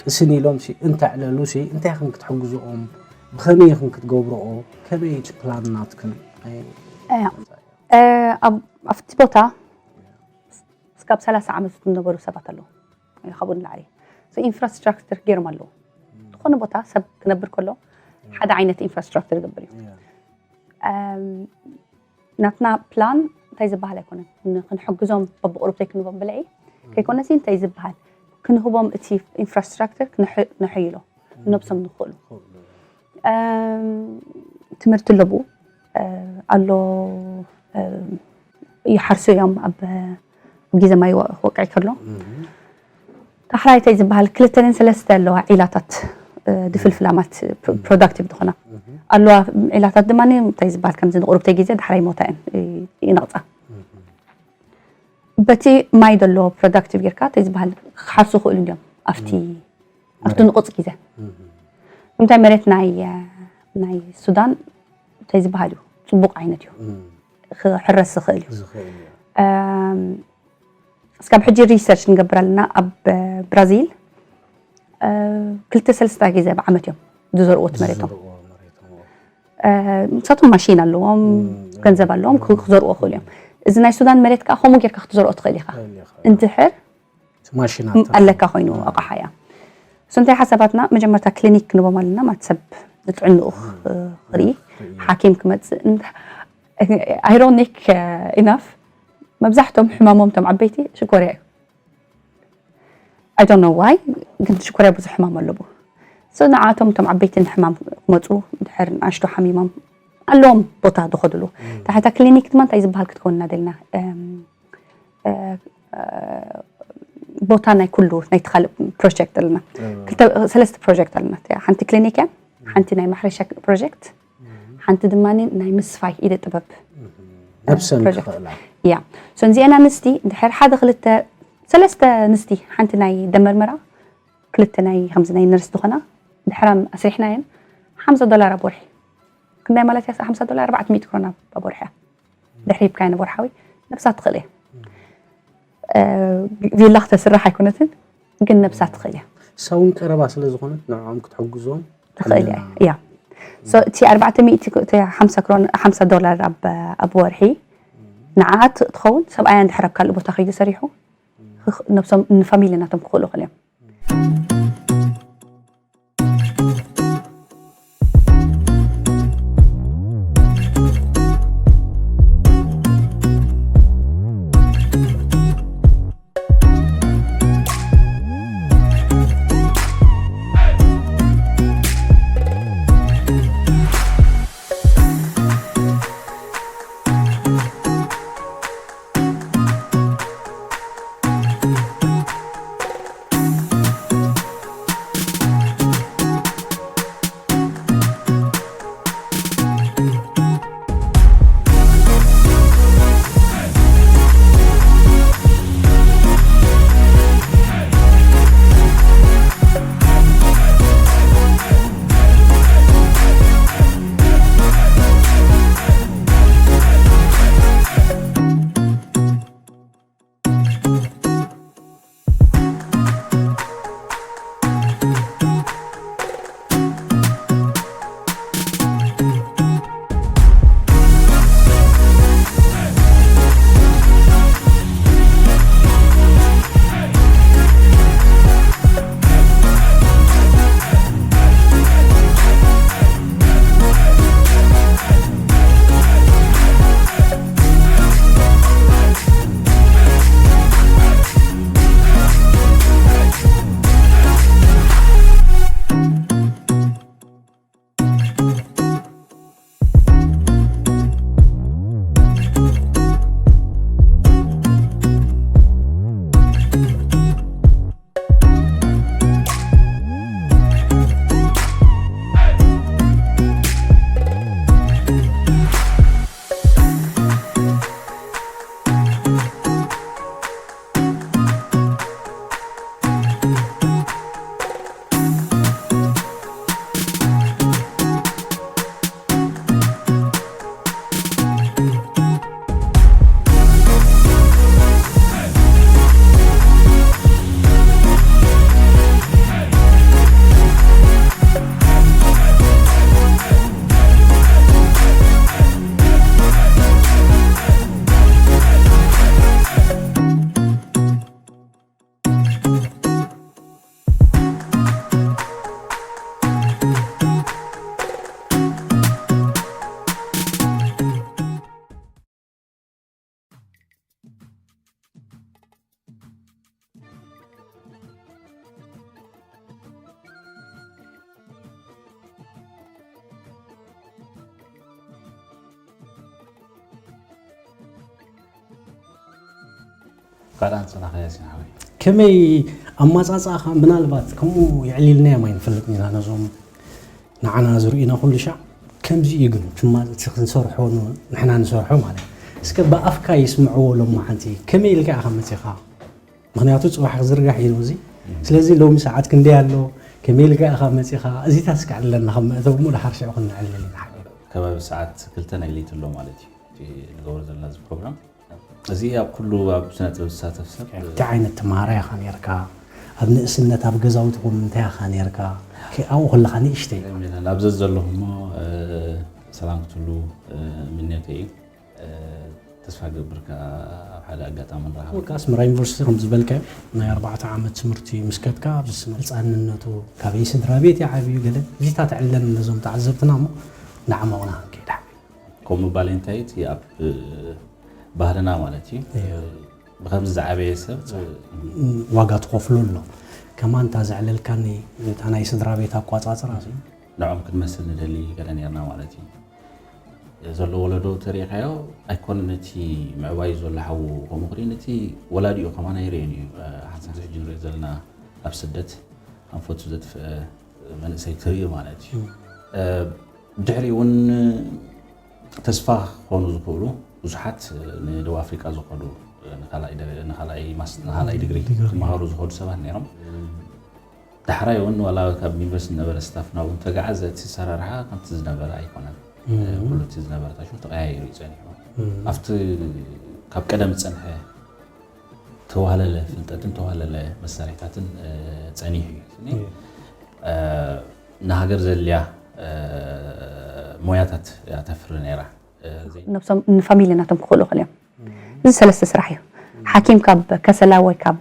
ቅስን ኢሎም ሲ እንተዕለሉ ሲ እንታይ ኢኽን ክትሕግዝኦም ብኸመይ ኢኽን ክትገብርኦ ከመይ እቲ ፕላን ናትክን ኣብቲ ቦታ እስካብ ሰላሳ ዓመት ዝነበሩ ሰባት ኣለዉ ካብኡ ንላዕሊ ኢንፍራስትራክቸር ገይሮም ኣለዉ ዝኾነ ቦታ ሰብ ክነብር ከሎ ሓደ ዓይነት ኢንፍራስትራክቸር ይገብር እዩ ናትና ፕላን እንታይ ዝበሃል ኣይኮነን ክንሕግዞም በብቁሩብ ዘይክንቦም ብልዒ ከይኮነሲ እንታይ ዝበሃል ክንህቦም እቲ ኢንፍራስትራክቸር ነሐይሎ ነብሶም ንኽእሉ ትምህርቲ ኣለቡ ኣሎ ይሓርሱ እዮም ኣብ ግዜ ማይ ወቅዒ ከሎ ዳሕራይ እንታይ ዝበሃል ክልተን ሰለስተ ኣለዋ ዒላታት ድፍልፍላማት ፕሮዳክቲቭ ዝኾና ኣለዋ ዒላታት ድማ እንታይ ዝበሃል ከምዚ ንቁርብተይ ግዜ ዳሕራይ ሞታ እየን ይነቕፃ በቲ ማይ ዘሎ ፕሮዳክቲቭ ጌርካ እንታይ ዝበሃል ክሓርሱ ክእሉ እንዲዮም ኣብቲ ኣብቲ ንቁፅ ግዜ እንታይ መሬት ናይ ናይ ሱዳን እንታይ ዝበሃል እዩ ፅቡቅ ዓይነት እዩ ክሕረስ ዝኽእል እዩ እስካብ ሕጂ ሪሰርች ንገብር ኣለና ኣብ ብራዚል ክልተ ሰለስተ ግዜ ብዓመት እዮም ዝዘርዎ እቲ መሬቶም ንሳቶም ማሽን ኣለዎም ገንዘብ ኣለዎም ክዘርዎ ክእሉ እዮም እዚ ናይ ሱዳን መሬት ከዓ ከምኡ ጌርካ ክትዘርኦ ትኽእል ኢኻ እንድሕር ኣለካ ኮይኑ ኣቕሓ እያ እሱ እንታይ ሓሳባትና መጀመርታ ክሊኒክ ክንቦም ኣለና ማለት ሰብ ንጥዕንኡ ክርኢ ሓኪም ክመፅእ ኣይሮኒክ ኢናፍ መብዛሕቶም ሕማሞም ቶም ዓበይቲ ሽኮርያ እዩ I don't know why ግን ሽኮርያ ብዙሕ ሕማም ኣለዎ so ንዓቶም ቶም ዓበይቲ ንሕማም ክመፁ ድሕር ንኣሽቶ ሓሚሞም ኣለዎም ቦታ ዝኸድሉ ታሕታ ክሊኒክ ድማ እንታይ ዝበሃል ክትከውን እናደልና ቦታ ናይ ኩሉ ናይ ተኻልእ ፕሮጀክት ኣለና ሰለስተ ፕሮጀክት ኣለና ሓንቲ ክሊኒክ እያ ሓንቲ ናይ ማሕረሻ ፕሮጀክት ሓንቲ ድማ ናይ ምስፋይ ኢደ ጥበብ ነብሰን ክኽእላ ያ ሶ እዚአን ኣንስቲ ድሕር ሓደ ክልተ ሰለስተ ኣንስቲ ሓንቲ ናይ ደመርመራ ክልተ ናይ ከምዚ ናይ ነርስ ዝኾና ድሕራም ኣስሪሕናየን ሓምሳ ዶላር ኣብ ወርሒ ክንዳይ ማለት እያ ሓምሳ ዶላር ኣርባዕተ ሚእቲ ክሮና ኣብ ወርሒ እያ ድሕሪ ሂብካያ ንወርሓዊ ነብሳ ትኽእል እያ ቪላ ክተስራሕ ኣይኮነትን ግን ነብሳ ትኽእል እያ እሳ እውን ቀረባ ስለ ዝኾነት ንዕኦም ክትሕግዞም ትኽእል እያ እያ እቲ ኣርባዕተ ሚእቲ ሓምሳ ክሮን ሓምሳ ዶላር ኣብ ወርሒ ንዓኣ ትኸውን ሰብኣያ እንድሕር ኣብ ካልእ ቦታ ከይዱ ሰሪሑ ነብሶም ንፋሚሊ ናቶም ክኽእሉ ክእል እዮም ካልኣን ጽናኸ ያሲን ሓወይ። ከመይ ኣማጻጽኣኻ? ምናልባት ከምኡ የዕሊልናዮም ኣይንፈልጥን ኢና ነዞም ንዓና ዝርእዩና ኩሉ ሻዕ። ከምዚ እዩ ግን ትማ-፣ እቲ ክንሰርሖ ን-፣ ንሕና ንሰርሖ ማለት እዩ። እስከ ብኣፍካ ይስምዕዎ ሎሚ ሓንቲ ከመይ ኢልካ ኢኻ መጺኻ? ምኽንያቱ ጽባሕ ክዝርጋሕ እዩ እዚ። ስለዚ ሎሚ ሰዓት ክንደይ ኣሎ፣ ከመይ ኢልካ ኢኻ መጺኻ? እዚታት እስከ ዕለና ከም መእተዊ እሞ ድሓር ሽዑ ክንዕልል ኢና ሓቢርና። ከባቢ ሰዓት ክልተ ናይ ለይቲ ኣሎ ማለት እዩ። እቲ ንገብሮ ዘለና እዚ ፕሮግራም። እዚ ኣብ ኩሉ ኣብ ስነ ጥበብ ዝሳተፍ ሰብ እንታይ ዓይነት ተማሃራይ ኢኻ ነርካ? ኣብ ንእስነት ኣብ ገዛውትኹም እንታይ ኢኻ ነርካ? ከ-፣ ኣብኡ ከለኻ ንእሽተይ። ኣብ ዘዝ ዘለኹ እሞ፣ እ፣ ሰላም ክትህሉ፣ እ፣ ምንዮተይ እዩ። እ፣ ተስፋ ገብር ከኣ ኣብ ሓደ ኣጋጣሚ ንራኸብ። ወልቃ ኣስመራ ዩኒቨርሲቲ ከም ዝበልካዮ ናይ ኣርባዕተ ዓመት ትምህርቲ ምስ ከድካ፣ ምስ ህጻንነቱ ካበይ ስድራ ቤት ይዓብዩ ገለ እዚታት ዕለን ነዞም ተዓዘብትና እሞ እናዓመቑና ክንከይድ ሓቢርና። ከምኡ ምባለይ እንታይ እቲ ኣብ ባህልና ማለት እዩ። እዮ። ብኸምዚ ዝዓበየ ሰብ ዋጋ ትኸፍሎ ኣሎ። ከማን እታ ዘዕለልካኒ እታ ናይ ስድራ ቤት ኣቋጻጽራ እዚ። ንዕኦም ክንመስል ንደሊ ገለ ኔርና ማለት እዩ። ዘሎ ወለዶ ተሪኢኻዮ ኣይኮነን እቲ ምዕባይ ዘሎ ሓዉ ከምኡ ክርኢ ነቲ ወላዲኡ ከማን ኣይርእን እዩ። ሓንሳብ ሕጂ ንሪኦ ዘለና ኣብ ስደት ኣንፈቱ ዘጥፍአ መንእሰይ ትርኢ ማለት እዩ። ም። እ፣ ድሕሪኡ እውን ተስፋ ክኾኑ ዝኽእሉ ብዙሓት ንደቡብ ኣፍሪቃ ዝኸዱ፣ እ፣ ንኻልኣይ ደረ-፣ ንኻልኣይ ማስ-፣ ንኻልኣይ ዲግሪ ዲግሪ። ክመሃሩ ዝኸዱ ሰባት ነይሮም። ዳሕራይ እውን ዋላ ካብ ዩኒቨርሲቲ ዝነበረ ስታፍ ናብኡ እንተገዓዘ እቲ ኣሰራርሓ ከምቲ ዝነበረ ኣይኮነን። ም። እ፣ ኩሉ እቲ ዝነበረ ታሽሙ ተቐያይሩ እዩ ጸኒሑ። ም። ኣብቲ ካብ ቀደም ዝጸንሐ ተዋህለለ ፍልጠትን ተዋህለለ መሳርሒታትን፣ እ፣ ጸኒሑ እዩ። እም። እ፣ ንሃገር ዘድልያ፣ እ፣ ሞያታት እያ ተፍሪ ነይራ። እ፣ ዘይ- ነብሶም ንፋሚሊ ናቶም ክኽእሉ ይኽእሉ እዮም። እም። እዚ ሰለስተ ስራሕ እዩ። እም። ሓኪም ካብ ከሰላ ወይ ካብ፣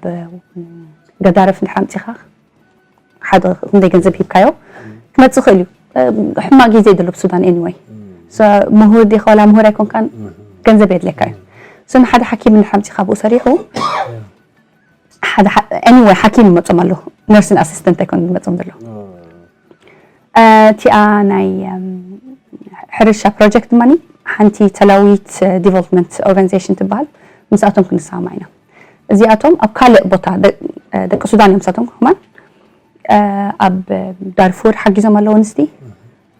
እም፣ ገዳርፍ እንድሕር ኣምጺኻ ሓደ ክንደይ ገንዘብ ሂብካዮ እም። ክመጽእ ይኽእል እዩ። እ፣ ሕማቕ ግዜ ዘሎ ኣብ ሱዳን ኤኒወይ። እም። ሶ፣ ምሁር ዲኻ ዋላ ምሁር ኣይኮንካን እም። ገንዘብ የድልየካ እዩ። እም። ሶ፣ ንሓደ ሓኪም እንድሕር ኣምጺኻ ብኡ ሰሪሑ እም። ሓደ ሓ-፣ ኤኒወይ ሓኪም ይመጾም ኣሎ። ነርሲን ኣሲስተንት ኣይኮን ዝመጾም ዘሎ። እም። እ፣ እቲኣ ናይ፣ እም፣ ሕርሻ ፕሮጀክት ድማ ሓንቲ ተላዊት፣ እ፣ ዲቨሎፕመንት ኦርጋናይዜሽን ትበሃል። ምስኣቶም ክንሰማማዕ ኢና። እዚኣቶም ኣብ ካልእ ቦታ ደ-፣ እ፣ ደቂ ሱዳን እዮም። ንሳቶም ከማን፣ እ፣ ኣብ ዳርፉር ሓጊዞም ኣለዉ ኣንስቲ።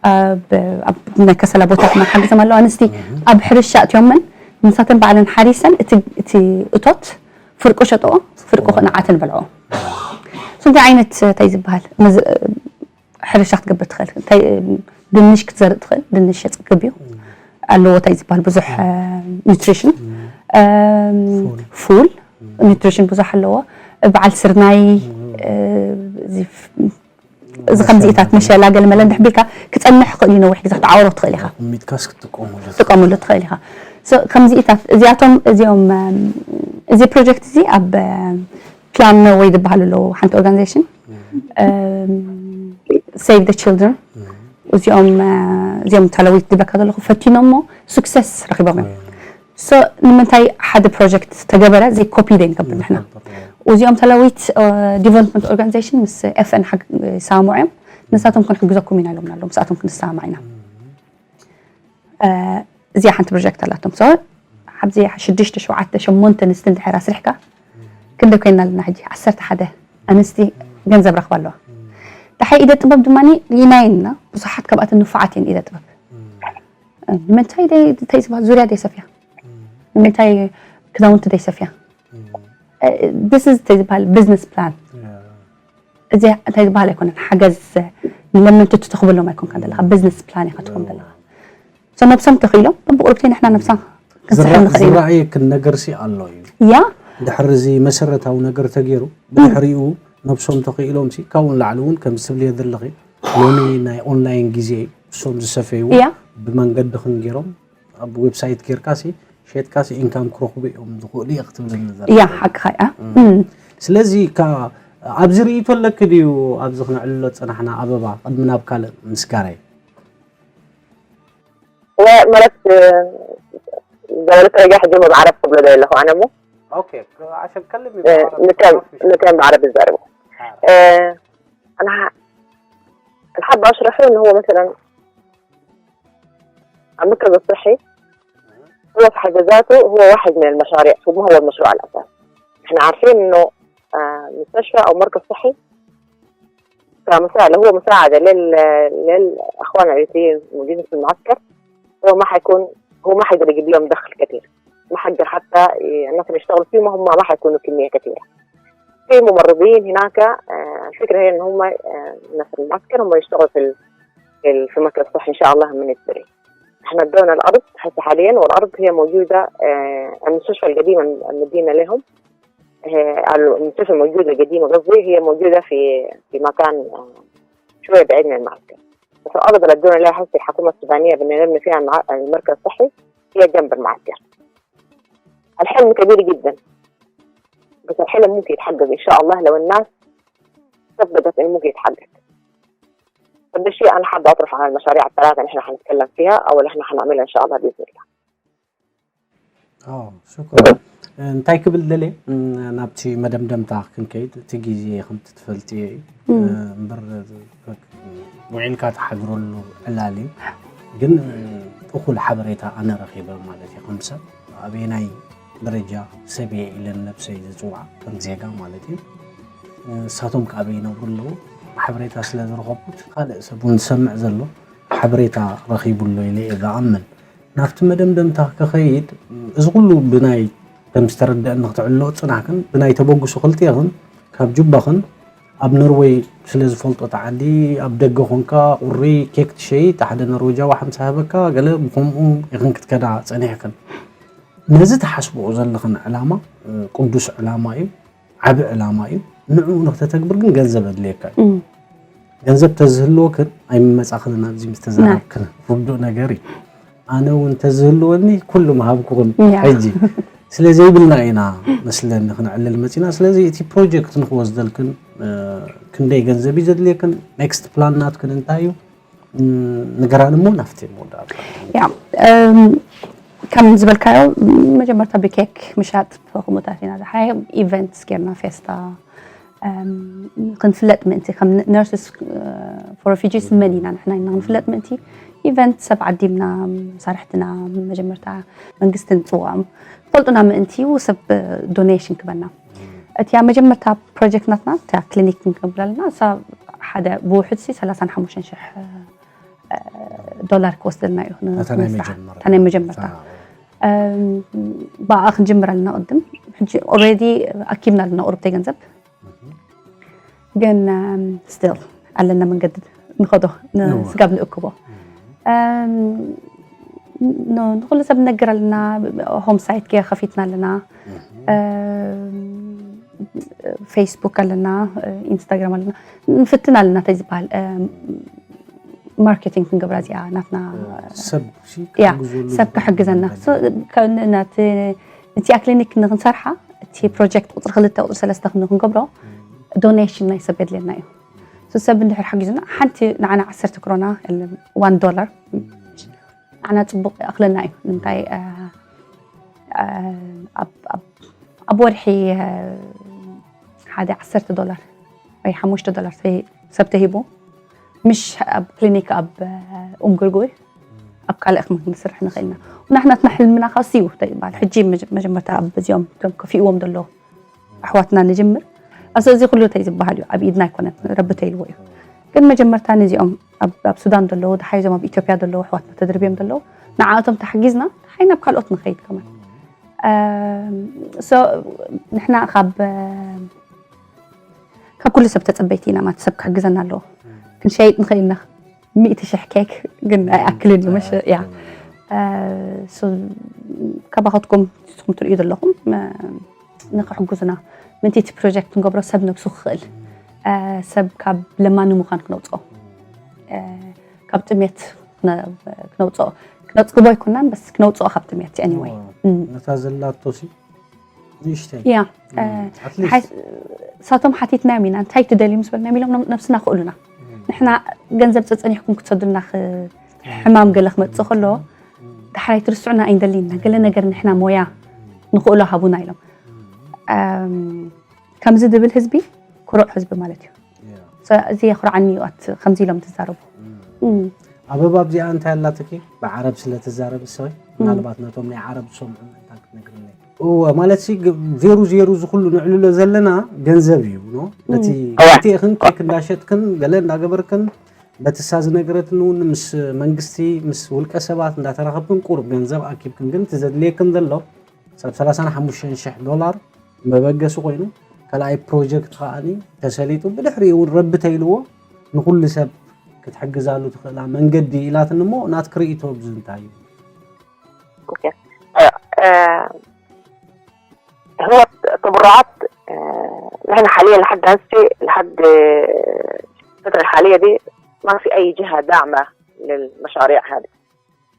ኣብ፣ ኣብ ናይ ከሰላ ቦታ ከማን ሓጊዞም ኣለዉ ኣንስቲ። ኣብ ሕርሻ እትዮምን ንሳተን ባዕለን ሓሪሰን እቲ፣ እቲ እቶት ፍርቁ ሸጠኦ፣ ፍርቁ ንዓተን በልዖ። ሶ እንታይ ዓይነት፣ እንታይ ዝበሃል፣ መዝ-፣ ሕርሻ ክትገብር ትኽእል። እንታይ፣ ድንሽ ክትዘርእ ትኽእል፣ ድንሽ የጽግብ እዩ። ኣለዎ እንታይ ዝበሃል ብዙሕ፣ እ፣ ኒውትሪሽን። እ፣ ፉል። ፉል፣ ኒውትሪሽን ብዙሕ ኣለዎ። በዓል ስርናይ፣ እ፣ እዚ ፍ-፣ እዚ ከምዚኢታት መሸላ ገለ መለ እንድሕር ቢልካ ክጸንሕ ይኽእል እዩ፣ ነዊሕ ግዜ ክትዓውሮ ትኽእል ኢኻ። ሚትካስ ክትጥቀመሉ። ክትጥቀመሉ ትኽእል ኢኻ። ሶ፣ ከምዚኢታት እዚኣቶም፣ እዚኦም፣ እም፣ እዚ ፕሮጀክት እዚ ኣብ፣ እም፣ ፕላን ኖርወይ ዝበሃሉ ኣለዉ፣ ሓንቲ ኦርጋናይዜሽን፣ እም፣ ሴቭ ዘ ችልድረን፣ እም። እዚኦም፣ እ፣ እዚኦም ተለዊት ዝብለካ ዘለኹ ፈቲኖሞ ሱክሰስ ረኺቦም እዮም። እም። ሶ፣ ንምንታይ ሓደ ፕሮጀክት ተገበረ ዘይኮፒ ዘይንገብር ንሕና? ዘይንገብር፣ እዎ። እዚኦም ተለዊት፣ እ፣ ዲቨሎፕመንት ኦርጋናይዜሽን ምስ ኤፍ ኤን ሓግ-፣ ይሰማምዑ እዮም። ንሳቶም ክንሕግዘኩም ኢና ኢሎምና ኣለዉ። ምስኣቶም ክንሰማማዕ ኢና። እም። እ፣ እዚኣ ሓንቲ ፕሮጀክት ኣላቶም። ሶ፣ ኣብዚ ሽዱሽተ፣ ሸውዓተ፣ ሸሞንተ ኣንስቲ እንድሕር ኣስሪሕካ፣ ክንደይ ኮይና ኣለና ሕጂ? ዓሰርተ ሓደ ኣንስቲ ገንዘብ ረኽባ ኣለዋ። እም። ደሓይ ኢደ ጥበብ ድማ ይናይና፣ ብዙሓት ካብኣተን ንፉዓት እየን ኢደ ጥበብ። እም። ንምንታይ ደይ-፣ እንታይ ዝበሃል ዙርያ ደይሰፍያ? እም። ንምንታይ ክዳውንቲ ደይሰፍያ? እም። እ፣ this is እንታይ ዝበሃል ቢዝነስ ፕላን። ያ። እዚ እንታይ ዝበሃል ኣይኮነን፣ ሓገዝ ንለመንቲ ትተኽበሎም ኣይኮንካን ዘለኻ፣ እም። ቢዝነስ ፕላን ኢኻ ትኾን ያ። ዘለኻ። ሶ ነብሶም ተኽኢሎም፣ በብቑርብቲ ንሕና ነብሳ ክንስሕብ ዝራ-፣ ንኽእል ኢና። ዝረኣየክን ነገርሲ ኣሎ እዩ። ያ። ድሕሪ እዚ መሰረታዊ ነገር ተገይሩ፣ ብድሕሪኡ ነብሶም ተኽኢሎምሲ፣ ካብኡ ንላዕሊ እውን ከምዚ ትብልዮ ዘለኺ፣ ሎሚ ናይ ኦንላይን ግዜ እዩ። እሶም ዝሰፈይዎ እያ። ብመንገድኽን ገይሮም ኣብ ዌብሳይት ጌርካሲ ሸጥካሲ ኢንካም ክረኽቡ እዮም ዝኽእሉ እየ ክትብለኒ ዘለኺ። እያ፣ ሓቅኻ እያ። እም። እም። ስለዚ ካ-፣ ኣብዚ ርእይቶ ኣለኪ ድዩ? ኣብዚ ክነዕልሎ ዝጸናሕና ኣበባ ቅድሚ ናብ ካልእ ምስጋናይ። እወ፣ ማለት፣ እ፣ ዘበለ ተረጋ ሕጂ እሞ ብዓረብ ክብሎ ዶ ኣለኹ ኣነ እሞ? ኦኬ፣ ዓሸን ከልም እ፣ ብዓረብ ንከም-፣ ክዛረብ ንከም ብዓረብ ይዛረቡ። ዓረብ። እ፣ ኣና الحابة أشرح إنه هو مثلًا عم بكتب الصحي، هو في حد ذاته هو واحد من المشاريع، هو ما هو المشروع الأساسي. احنا عارفين انه آه، مستشفى او مركز صحي كمساعدة، هو مساعدة لل للاخوان الاريتريين الموجودين في المعسكر. هو ما حيكون، هو ما حيقدر يجيب لهم دخل كثير، ما حيقدر حتى ي- الناس اللي يشتغلوا فيه ما هم ما حيكونوا كمية كثيرة. في ممرضين هناك، آه، الفكرة هي ان هم آه، الناس في المعسكر هم يشتغلوا في ال- في ال- في المركز الصحي ان شاء الله من الدري. احنا ادونا الارض هسه حاليا، والارض هي موجوده، آه، المستشفى القديمه المدينه لهم. آه، المستشفى الموجوده القديمه قصدي هي موجوده في في مكان آه، شويه بعيد من المعسكر. بس الارض اللي ادونا لها هسه الحكومه السودانيه بدنا نبني فيها المع- المركز الصحي هي جنب المعسكر. الحلم كبير جدا، بس الحلم ممكن يتحقق ان شاء الله لو الناس صدقت انه ممكن يتحقق. فده الشيء انا حابه اطرح على المشاريع الثلاثه اللي احنا حنتكلم فيها او اللي احنا حنعملها ان شاء الله باذن الله. اه شكرا. እንታይ ክብል ደልየ ም፣ ናብቲ መደምደምታ ክንከይድ እቲ ግዜ ከምቲ ትፈልጥዮ እዩ። እ፣ እምበር ውዒልካ ትሓድረሉ ዕላል እዩ። ግን እ፣ እኹል ሓበሬታ ኣነ ረኺበ ማለት እዩ። ከም ሰብ ኣበየናይ ደረጃ ሰብ እየ ኢለን ነብሰይ ዝፅውዓ ከም ዜጋ ማለት እዩ። እ፣ ንሳቶም ከ ኣበይ ይነብሩ ኣለዉ? ሓበሬታ ስለ ዝረኸብኩት ካልእ ሰብ እውን ዝሰምዕ ዘሎ ሓበሬታ ረኺቡ ኣሎ ኢለ እየ ዝኣምን። ናብቲ መደምደምታ ክኸይድ እዚ ኩሉ ብናይ ከም ዝተረደአኒ ክትዕልሎ ፅናሕክን ብናይ ተበግሶ ክልቲኣኽን ካብ ጁባኽን ኣብ ኖርወይ ስለ ዝፈልጦ እቲ ዓዲ ኣብ ደገ ኮንካ ቁሪ ኬክ ትሸይጥ ሓደ ኖርወጃዊ ሓምሳ ሃበካ ገለ ብከምኡ ኢኽን ክትከዳ ፀኒሕክን ነዚ ትሓስብኦ ዘለኽን ዕላማ እ፣ ቅዱስ ዕላማ እዩ ዓቢ ዕላማ እዩ ንዕኡ ንክተተግብር ግን ገንዘብ ኣድልየካ እዩ ገንዘብ ተዝህልወክን ኣይምመጻኽንን ኣብዚ ምስ ተዛረብክን ርዱእ ነገር እዩ ኣነ እውን ተዝህልወኒ ኩሉ ምሃብኩኽን ሕጂ ስለ ዘይብልና ኢና መስለኒ ክንዕልል መጺና ስለዚ እቲ ፕሮጀክት ንክወስደልክን ክንደይ ገንዘብ እዩ ዘድልየክን next plan ናትክን እንታይ እዩ ንገራን እሞ ናፍቲ መወዳእታ ያ ከም ዝበልካዮ መጀመርታ ብኬክ ምሻጥ ከምኡታት ኢና ዝሓየ events ጌርና ፌስታ ክንፍለጥ ምእንቲ ከም nurses for refugees መን ኢና ንሕና ኢና ክንፍለጥ ምእንቲ event ሰብ ዓዲምና መሳርሕትና መጀመርታ መንግስቲ ንፅውዖም ፈልጡና ምእንቲ ሰብ donation ክበና እቲያ መጀመርታ project ናትና እቲያ clinic ክንገብር ኣለና እሳ ሓደ ብውሕድ ሲ ሰላሳን ሓሙሽተን ሽሕ ዶላር ክወስደልና እዩ እታ ናይ መጀመርታ ብኣ ክንጅምር ኣለና ቅድም ሕጂ already ኣኪብና ኣለና ቁርብተይ ገንዘብ ግን still ኣለና መንገዲ ንኸዶ ስጋብ ንእክቦ ንኩሉ ሰብ ንነግር ኣለና home site ገ ከፊትና ኣለና Facebook ኣለና ኢንስታግራም ኣለና ንፍትን ኣለና እንታይ ዝበሃል marketing ክንገብራ እዚኣ ናትና ሰብ ክሕግዘና ናት እቲኣ clinic ንክንሰርሓ እቲ project ቁፅሪ ክልተ ቁፅሪ ሰለስተ ክንክንገብሮ donation ናይ ሰብ የድልየና እዩ ሰብ እንድሕር ሓጊዙና ሓንቲ ንዓና ዓሰርተ ክሮና one dollar ንዓና ፅቡቅ ይኣክለና እዩ ንምንታይ ኣብ ወርሒ ሓደ ዓሰርተ ዶላር ወይ ሓሙሽተ ዶላር ሰብ ተሂቡ ምሽ ኣብ ክሊኒክ ኣብ ኡምጉርጉር ኣብ ካልእ ክም ክንስርሕ ንኽእል ኢና ንሕናትና ሕልምና ካብ ስዩ ይበሃል ሕጂ መጀመርታ ኣብ እዚኦም እቶም ከፊእዎም ዘለዉ ኣሕዋትና ንጅምር ኣሰ እዚ ኩሉ እንታይ ዝበሃል እዩ ኣብ ኢድና ኣይኮነን ረቢ ተይልዎ እዩ ግን መጀመርታ ነዚኦም ኣብ ሱዳን ዘለዉ ደሓይዞም ኣብ ኢትዮጵያ ዘለዉ ኣሕዋትና ተድርብዮም ዘለዉ ንዓኣቶም ተሓጊዝና ሓይ ናብ ካልኦት ንኸይድ ከማን ንሕና ካብ ካብ ኩሉ ሰብ ተፀበይቲ ኢና ማለት ሰብ ክሕግዘና ኣለዎ ክንሸይጥ ንኽእል ኢና ሚእቲ ሽሕ ኬክ ግን ኣይኣክልን እዩ መሸ ያ ካባኸትኩም ንስኹም ትርእዩ ዘለኹም ንክሕጉዝና ምንቲ እቲ ፕሮጀክት ክንገብሮ ሰብ ነብሱ ክኽእል ሰብ ካብ ለማኒ ምዃን ክነውፅኦ ካብ ጥሜት ክነውፅኦ ክነፅግቦ ኣይኮናን በስ ክነውፅኦ ካብ ጥሜት anyway ነታ ዘላቶ ሲ ንእሽተይ ያ ሳቶም ሓቲትናዮም ኢና እንታይ ትደልዩ ምስ በልናዮም ኢሎም ነብስና ክእሉና ንሕና ገንዘብ ፀፀኒሕኩም ክትሰዱልና ሕማም ገለ ክመፅእ ከሎ ዳሕራይ ትርስዑና ኣይንደሊና ገለ ነገር ንሕና ሞያ ንኽእሎ ሃቡና ኢሎም ከምዚ ዝብል ህዝቢ ኩሩዕ ህዝቢ ማለት እዩ እዚ የኹርዓኒ ዩት ከምዚ ኢሎም ትዛረቡ ኣበባ ኣብዚኣ እንታይ ኣላትኪ ብዓረብ ስለ ትዛረብ ሰበይ ምናልባት ነቶም ናይ ዓረብ ዝሰምዑ ምእንታን ክትነግርለይ እወ፣ ማለት ሲ ግ- ዜሩ ዜሩ ዝኩሉ ንዕልሎ ዘለና ገንዘብ እዩ ኖ። በቲ እወ። ክልቲኤኽን ኬክ እንዳሸጥክን ገለ እንዳገበርክን በትሳ ዝነገረትን እውን ምስ መንግስቲ ምስ ውልቀ ሰባት እንዳተራኸብክን ቁሩብ ገንዘብ ኣኪብክን፣ ግን እቲ ዘድልየክን ዘሎ ሰብ ሰላሳን ሓሙሽተን ሽሕ ዶላር መበገሲ ኮይኑ፣ ካልኣይ ፕሮጀክት ከዓኒ ተሰሊጡ ብድሕሪኡ እውን ረቢ ተይልዎ ንኩሉ ሰብ ክትሕግዛሉ ትኽእላ መንገዲ ኢላትኒ። እሞ ናትክ ርእይቶ ብዚ እንታይ እዩ? ኦኬ። እ፣ እ፣ هو التبرعات، آه، نحن حاليا لحد هسه، لحد الفترة الحالية دي ما في أي جهة داعمة للمشاريع هذه.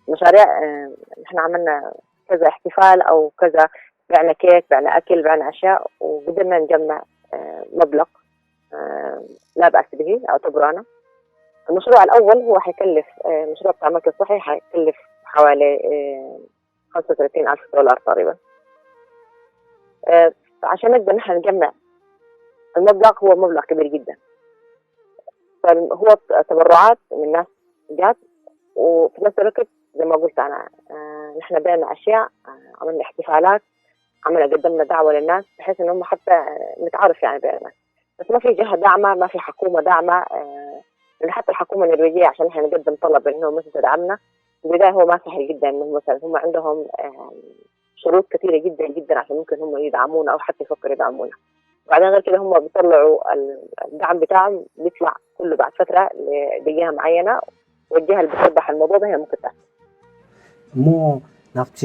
مشاريع، آه، نحن عملنا كذا احتفال أو كذا، بعنا كيك، بعنا أكل، بعنا أشياء، وقدرنا نجمع، آه، مبلغ، آه، لا بأس به أعتبره أنا. المشروع الأول هو حيكلف، آه، المشروع بتاع مركز صحي حيكلف حوالي، آه، خمسة وثلاثين ألف دولار تقريبا. آه، فعشان نقدر نحن نجمع المبلغ، هو مبلغ كبير جدا. فهو تبرعات من ناس جات، وفي نفس الوقت زي ما قلت أنا، آه، نحن بعنا أشياء، آه، عملنا احتفالات، عملنا قدمنا دعوة للناس بحيث إن هم حتى نتعرف يعني بين الناس. بس ما في جهة داعمة، ما في حكومة داعمة، آه، يعني حتى الحكومة النرويجية عشان نحن نقدم طلب إنه مثلا تدعمنا، في البداية هو ما سهل جدا، إنه مثلا هم عندهم، آه، شروط كثيرة جدا جدا عشان ممكن هم يدعمونا أو حتى يفكروا يدعمونا. وبعدين غير كده هم بيطلعوا ال- الدعم بتاعهم بيطلع كله بعد فترة ل- بجهة معينة، والجهة اللي بتربح الموضوع ده هي ممكن تأثر. እሞ ናብቲ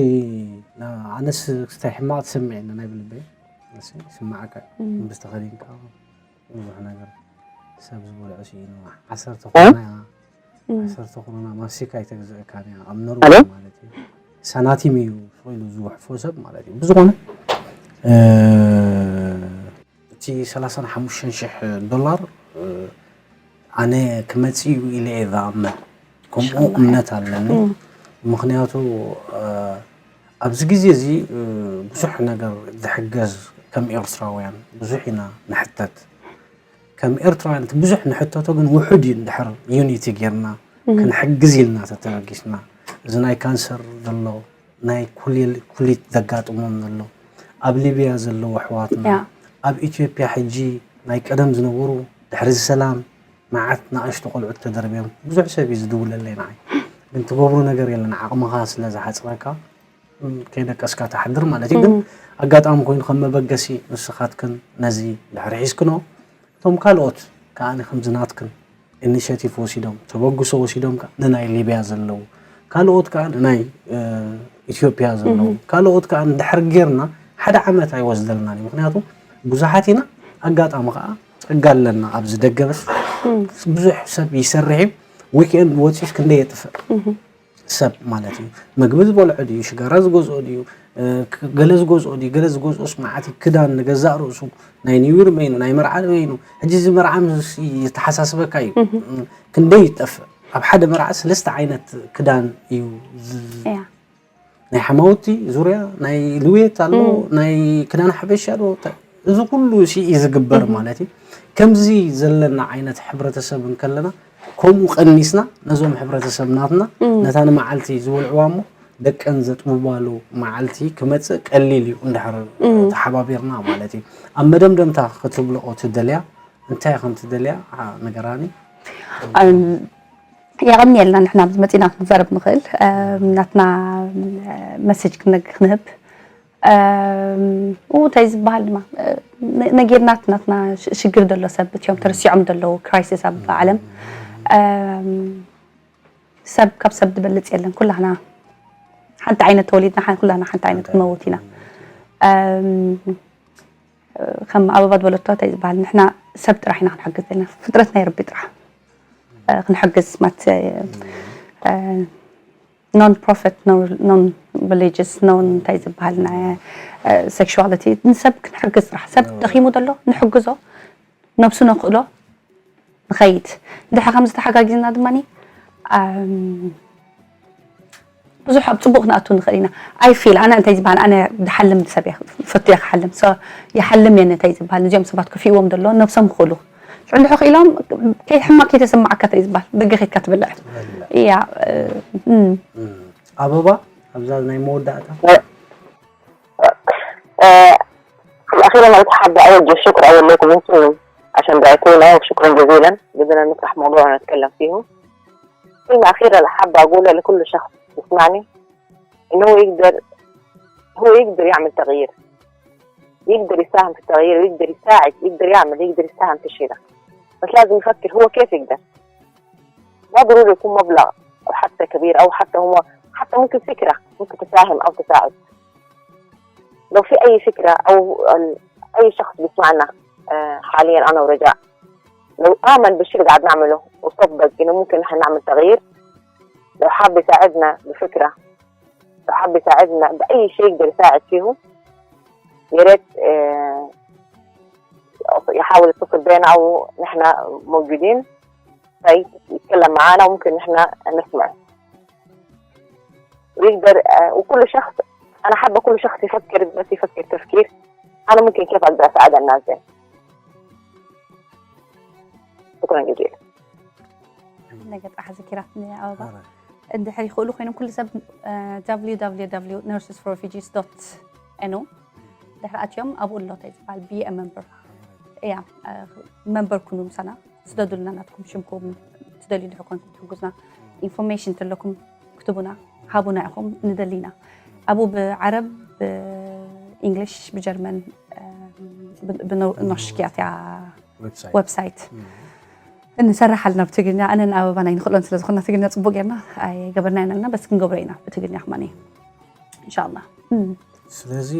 ና- ኣነስ ክስታይ ሕማቕ ትስምዐኒ ናይ ብልበይ። እሺ፣ ይስምዓካ። ምስ ተኸዲንካ ብዙሕ ነገር ሰብ ዝበልዖ ስኢኑ ዓሰርተ ኮሮና ዓሰርተ ኮሮና ማስቲካ ኣይተግዝእካን እያ ኣብ ኖርወይ ማለት እዩ። ሳናቲም እዩ ስቕ ኢሉ ዝወሕፎ ሰብ ማለት እዩ። ብዝኾነ እ፣ እቲ ሰላሳን ሓሙሽተን ሽሕ ዶላር እ፣ ኣነ ክመጽእ እዩ ኢለ እየ ዝኣምን። ከምኡ እምነት ኣለኒ። ምክንያቱ እ፣ ኣብዚ ግዜ እዚ እ፣ ብዙሕ ነገር ዝሕገዝ ከም ኤርትራውያን ብዙሕ ኢና ንሕተት። ከም ኤርትራውያን እቲ ብዙሕ ንሕተቶ ግን ውሑድ እዩ። እንድሕር ዩኒቲ ጌርና ክንሕግዝ ኢልና ተተበጊስና፣ እዚ ናይ ካንሰር ዘሎ ናይ ኩሊል- ኩሊት ዘጋጥሞም ዘሎ ኣብ ሊብያ ዘለዉ ኣሕዋትና ያ። ኣብ ኢትዮጵያ ሕጂ ናይ ቀደም ዝነበሩ ድሕሪ እዚ ሰላም መዓት ንኣሽቱ ቆልዑት ተደርብዮም ብዙሕ ሰብ እዩ ዝድውለለይ ንዓይ። ግን ትገብሮ ነገር የለን ዓቕምኻ ስለ ዝሓፅረካ ከይደቀስካ ትሓድር ማለት እዩ። ግን ኣጋጣሚ ኮይኑ ከም መበገሲ ንስኻትክን ነዚ ድሕሪ ሒዝክኖ እቶም ካልኦት ከኣ ከምዚ ናትክን ኢኒሼቲቭ ወሲዶም ተበግሶ ወሲዶም ከኣ ንናይ ሊብያ ዘለዉ ካልኦት ከኣ ንናይ ኢትዮጵያ ዘለዉ ካልኦት ከኣ እንድሕር ጌርና ሓደ ዓመት ኣይወስደልናን እዩ። ምክንያቱ ብዙሓት ኢና ኣጋጣሚ ከኣ ጸጋ ኣለና ኣብዚ ደገ በስ ብዙሕ ሰብ ይሰርሕ እዩ። ዊክኤንድ ወጺስ ክንደይ የጥፍእ ሰብ ማለት እዩ። መግቢ ዝበልዖ ድዩ ሽጋራ ዝገዝኦ ድዩ ገለ ዝገዝኦ ድዩ ገለ ዝገዝኦስ መዓት ክዳን ንገዛእ ርእሱ ናይ ኒው ይር በይኑ ናይ መርዓ በይኑ ሕጂ እዚ መርዓ ምስ ይተሓሳስበካ እዩ። ክንደይ ይጠፍእ ኣብ ሓደ መርዓ ሰለስተ ዓይነት ክዳን እዩ። ናይ ሓማውቲ ዙርያ ናይ ልውየት ኣሎ ናይ ክዳን ሓበሻ ዶ እዚ ኩሉ ሲ እዩ ዝግበር ማለት እዩ። ከምዚ ዘለና ዓይነት ሕብረተሰብ እንከለና ከምኡ ቀኒስና ነዞም ሕብረተሰብ ናትና ነታ ንመዓልቲ ዝበልዕዋ እሞ ደቀን ዘጥብባሉ መዓልቲ ክመፅእ ቀሊል እዩ እንድሕር ተሓባቢርና ማለት እዩ። ኣብ መደምደምታ ክትብልኦ ትደልያ እንታይ ከም ትደልያ ንገራኒ። የቐንየልና ንሕና ኣብዚ መፂና ክንዛረብ ንኽእል ናትና መሴጅ ክንህብ እንታይ ዝበሃል ድማ ነጌርናት ናትና ሽግር ዘሎ ሰብ እቲኦም ተረሲዖም ዘለዉ ክራይሲስ ኣብ ዓለም ሰብ ካብ ሰብ ዝበልፅ የለን ኩላና ሓንቲ ዓይነት ተወሊድና ኩላና ሓንቲ ዓይነት ክንመውት ኢና ከም ኣበባ ዝበለቶ እንታይ ዝበሃል ንሕና ሰብ ጥራሕ ኢና ክንሕግዝ ዘለና ፍጥረት ናይ ረቢ ጥራሕ ክንሕግዝ ማት non profit non religious non እንታይ ዝበሃል sexuality ንሰብ ክንሕግዝ ጥራሕ ሰብ ደኺሙ ዘሎ ንሕግዞ ነብሱ ነኽእሎ ንኸይድ እንድሕር ከምዚ ተሓጋጊዝና ድማ ብዙሕ ኣብ ፅቡቅ ክንኣቱ ንኽእል ኢና። I feel ኣነ እንታይ ዝበሃል ኣነ ዝሓልም ሰብ እየ ፈቱ እየ ክሓልም ይሓልም እየ እንታይ ዝበሃል እዚኦም ሰባት ከፊእዎም ዘሎ ነብሶም ክኽእሉ ሽዑ እንድሕር ክኢሎም ሕማቅ ከይተሰማዓካ እንታይ ዝበሃል ደገ ከይድካ ትበልዕ እያ። ኣበባ ኣብዛ ናይ መወዳእታ في الأخير أنا حابة أوجه الشكر أول لكم أنتم عشان دعيتونا، وشكرا جزيلا. بدنا نطرح موضوع ونتكلم فيه. كلمة أخيرة حابة أقولها لكل شخص يسمعني، إنه هو يقدر، هو يقدر يعمل تغيير، يقدر يساهم في التغيير، ويقدر يساعد، يقدر يعمل، يقدر يساهم في الشيء ده. بس لازم يفكر هو كيف يقدر. ما ضروري يكون مبلغ أو حتى كبير، أو حتى هو، حتى ممكن فكرة ممكن تساهم أو تساعد. لو في أي فكرة أو ال-، أي شخص بيسمعنا، آه، حاليا أنا ورجاء، لو آمن بالشيء اللي قاعد نعمله وصدق إنه ممكن نحن نعمل تغيير، لو حاب يساعدنا بفكرة، لو حاب يساعدنا بأي شيء يقدر يساعد فيه، يا ريت، آه، يحاول يتصل بينا ونحن موجودين، فيتكلم معانا وممكن نحن نسمع. ويقدر، آه، وكل شخص، أنا حابة كل شخص يفكر، بس يفكر تفكير: أنا ممكن كيف أقدر أساعد الناس دي؟ شكرا جزيلا. ነገር ጣሕ ዘኪራትኒ ኣበባ። እንድሕር ይኽእሉ ኮይኖም ኩሉ ሰብ www nurses for refugees dot no ድሕሪ ኣትዮም ኣብኡ ኣሎ እንታይ ዝበሃል be a member እያ። መምበር ኩኑ ምሳና፣ ስደዱልና ናትኩም ሽምኩም፣ ትደልዩ ድሕር ኮንኩም ትሕጉዝና፣ ኢንፎርሜሽን ተለኩም ክትቡና ሃቡና ኢኹም፣ ንደሊ ኢና። ኣብኡ ብዓረብ፣ ብእንግሊሽ፣ ብጀርመን፣ ብኖሽክያ እቲያ ዌብሳይት ዌብሳይት እንሰርሕ ኣለና ብትግርኛ። ኣነን ኣበባን ኣይንኽእሎን ስለ ዝኾና ትግርኛ ፅቡቅ ጌርና ኣይገበርናዮን ኣለና፣ በስ ክንገብሮ ኢና ብትግርኛ ከማኒ እንሻላ። ስለዚ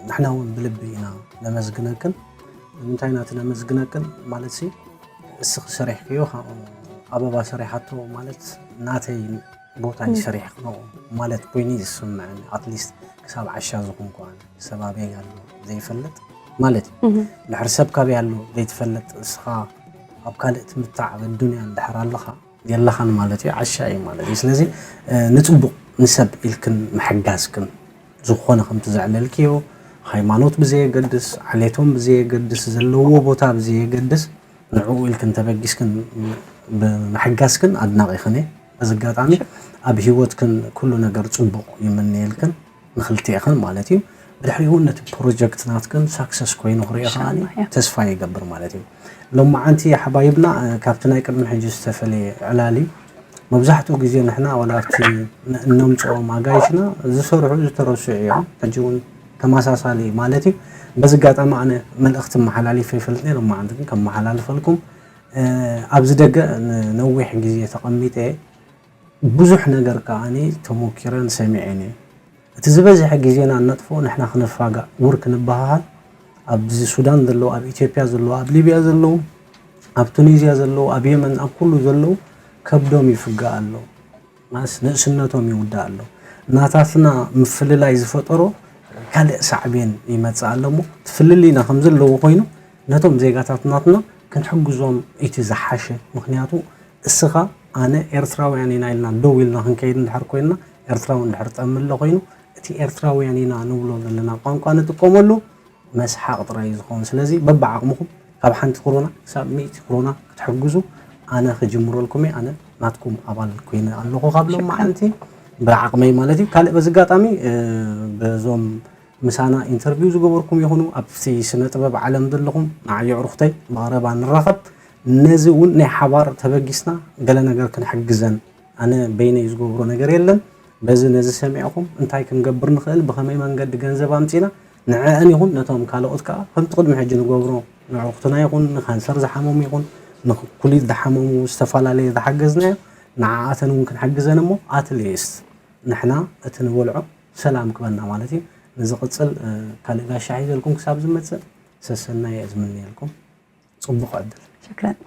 ንሕና እውን ብልቢ ኢና ነመስግነክን። ንምንታይ ኢና እቲ ነመስግነክን ማለት ሲ እስኺ ሰሪሕክዮ፣ ኣበባ ሰሪሓቶ ማለት ናተይ ቦታ እዩ ሰሪሕክኖ ማለት ኮይኑ እዩ ዝስምዐኒ። ኣትሊስት ክሳብ ዓሻ ዝኾንኩ ኣነ ሰብ ኣበይ ኣሎ ዘይፈልጥ ማለት እዩ። ድሕሪ ሰብ ካበይ ኣሎ ዘይትፈልጥ፣ እስኻ ኣብ ካልእ ትምታዕ ኣብ ኣዱንያ እንድሕር ኣለኻ የለኻን ማለት እዩ፣ ዓሻ እዩ ማለት እዩ። ስለዚ ንፅቡቕ ንሰብ ኢልክን ምሕጋዝክን ዝኾነ ከምቲ ዘዕለልክዮ ሃይማኖት ብዘየገድስ፣ ዓሌቶም ብዘየገድስ፣ ዘለዎ ቦታ ብዘየገድስ ንዕኡ ኢልክን ተበጊስክን ብምሕጋዝክን ኣድናቒኽን እየ። በዚ ኣጋጣሚ ኣብ ሂወትክን ኩሉ ነገር ፅቡቕ ይምነየልክን ንክልቲኤኽን ማለት እዩ። ብድሕሪኡ እውን ነቲ ፕሮጀክት ናትክን ሳክሰስ ኮይኑ ክሪኦ ከዓኒ ኢንሻላህ፣ ያ። ተስፋ ይገብር ማለት እዩ። ሎማዓንቲ ሓባይብና ካብቲ ናይ ቅድሚ ሕጂ ዝተፈለየ ዕላል እዩ። መብዛሕትኡ ግዜ ንሕና ዋላ ኣብቲ ን- እነምፅኦም ኣጋይሽና ዝሰርሑ ዝተረስዑ እዮም። ሕጂ እውን ተመሳሳሊ ማለት እዩ። በዚ ኣጋጣሚ ኣነ መልእኽቲ መሓላሊፈ ይፈልጥ ነየ፣ ሎማዓንቲ ግን ከመሓላልፈልኩም ኣብዚ ደገ ንነዊሕ ግዜ ተቐሚጠ ብዙሕ ነገር ከዓኒ ተሞኪረን ሰሚዐን እየ። እቲ ዝበዝሐ ግዜና እነጥፍኦ ንሕና ክንፋጋእ፣ ውር ክንበሃሃል፣ ኣብዚ ሱዳን ዘለዉ፣ ኣብ ኢትዮጵያ ዘለዉ፣ ኣብ ሊብያ ዘለዉ፣ ኣብ ቱኒዝያ ዘለዉ፣ ኣብ የመን፣ ኣብ ኩሉ ዘለዉ ከብዶም ይፍጋእ ኣሎ። ማስ ንእስነቶም ይውዳእ ኣሎ። ናታትና ምፍልላይ ዝፈጠሮ ካልእ ሳዕቤን ይመጽእ ኣሎ እሞ፣ እቲ ፍልልይና ከም ዘለዎ ኮይኑ ነቶም ዜጋታት ናትና ክንሕግዞም እቲ ዝሓሸ። ምኽንያቱ እስኻ ኣነ ኤርትራውያን ኢና ኢልና ደው ኢልና ክንከይድ እንድሕር ኮይንና፣ ኤርትራዊ እንድሕር ጠሚ ኣሎ ኮይኑ፣ እቲ ኤርትራውያን ኢና ንብሎ ዘለና ቋንቋ ንጥቀመሉ መስሓቕ ጥራይ እዩ ዝኸውን። ስለዚ በብዓቕምኹም ካብ ሓንቲ ክሮና ክሳብ ሚእቲ ክሮና ክትሕግዙ ኣነ ክጅምረልኩም እየ። ኣነ ናትኩም ኣባል ኮይነ ኣለኹ ካብ ሎማዓንቲ። ብዓቕመይ ማለት እዩ። ካልእ በዚ ኣጋጣሚ በዞም ምሳና ኢንተርቪው ዝገበርኩም ይኹኑ ኣብቲ ስነ ጥበብ ዓለም ዘለኹም ንዓይ ኣዕሩኽተይ ብቐረባ ንራኸብ። ነዚ እውን ናይ ሓባር ተበጊስና ገለ ነገር ክንሕግዘን ኣነ በይነይ ዝገብሮ ነገር የለን። በዚ ነዚ ሰሚዕኹም እንታይ ክንገብር ንኽእል፣ ብኸመይ መንገዲ ገንዘብ ኣምፂና ንዕአን ይኹን ነቶም ካልኦት ከዓ ከምቲ ቅድሚ ሕጂ ንገብሮ ንዕሩኽትና ይኹን ንካንሰር ዝሓመሙ ይኹን ንኩሊት ዝሓመሙ ዝተፈላለየ ዝሓገዝናዮ ንዓኣተን እውን ክንሕግዘን እሞ ኣትሊስት ንሕና እቲ ንበልዖ ሰላም ክበና ማለት እዩ። ንዝቕፅል ካልእ ጋሻ ሒዘልኩም ክሳብ ዝመፅእ ሰሰናይ እየ ዝምንየልኩም። ፅቡቕ ዕድል። ሽክረን።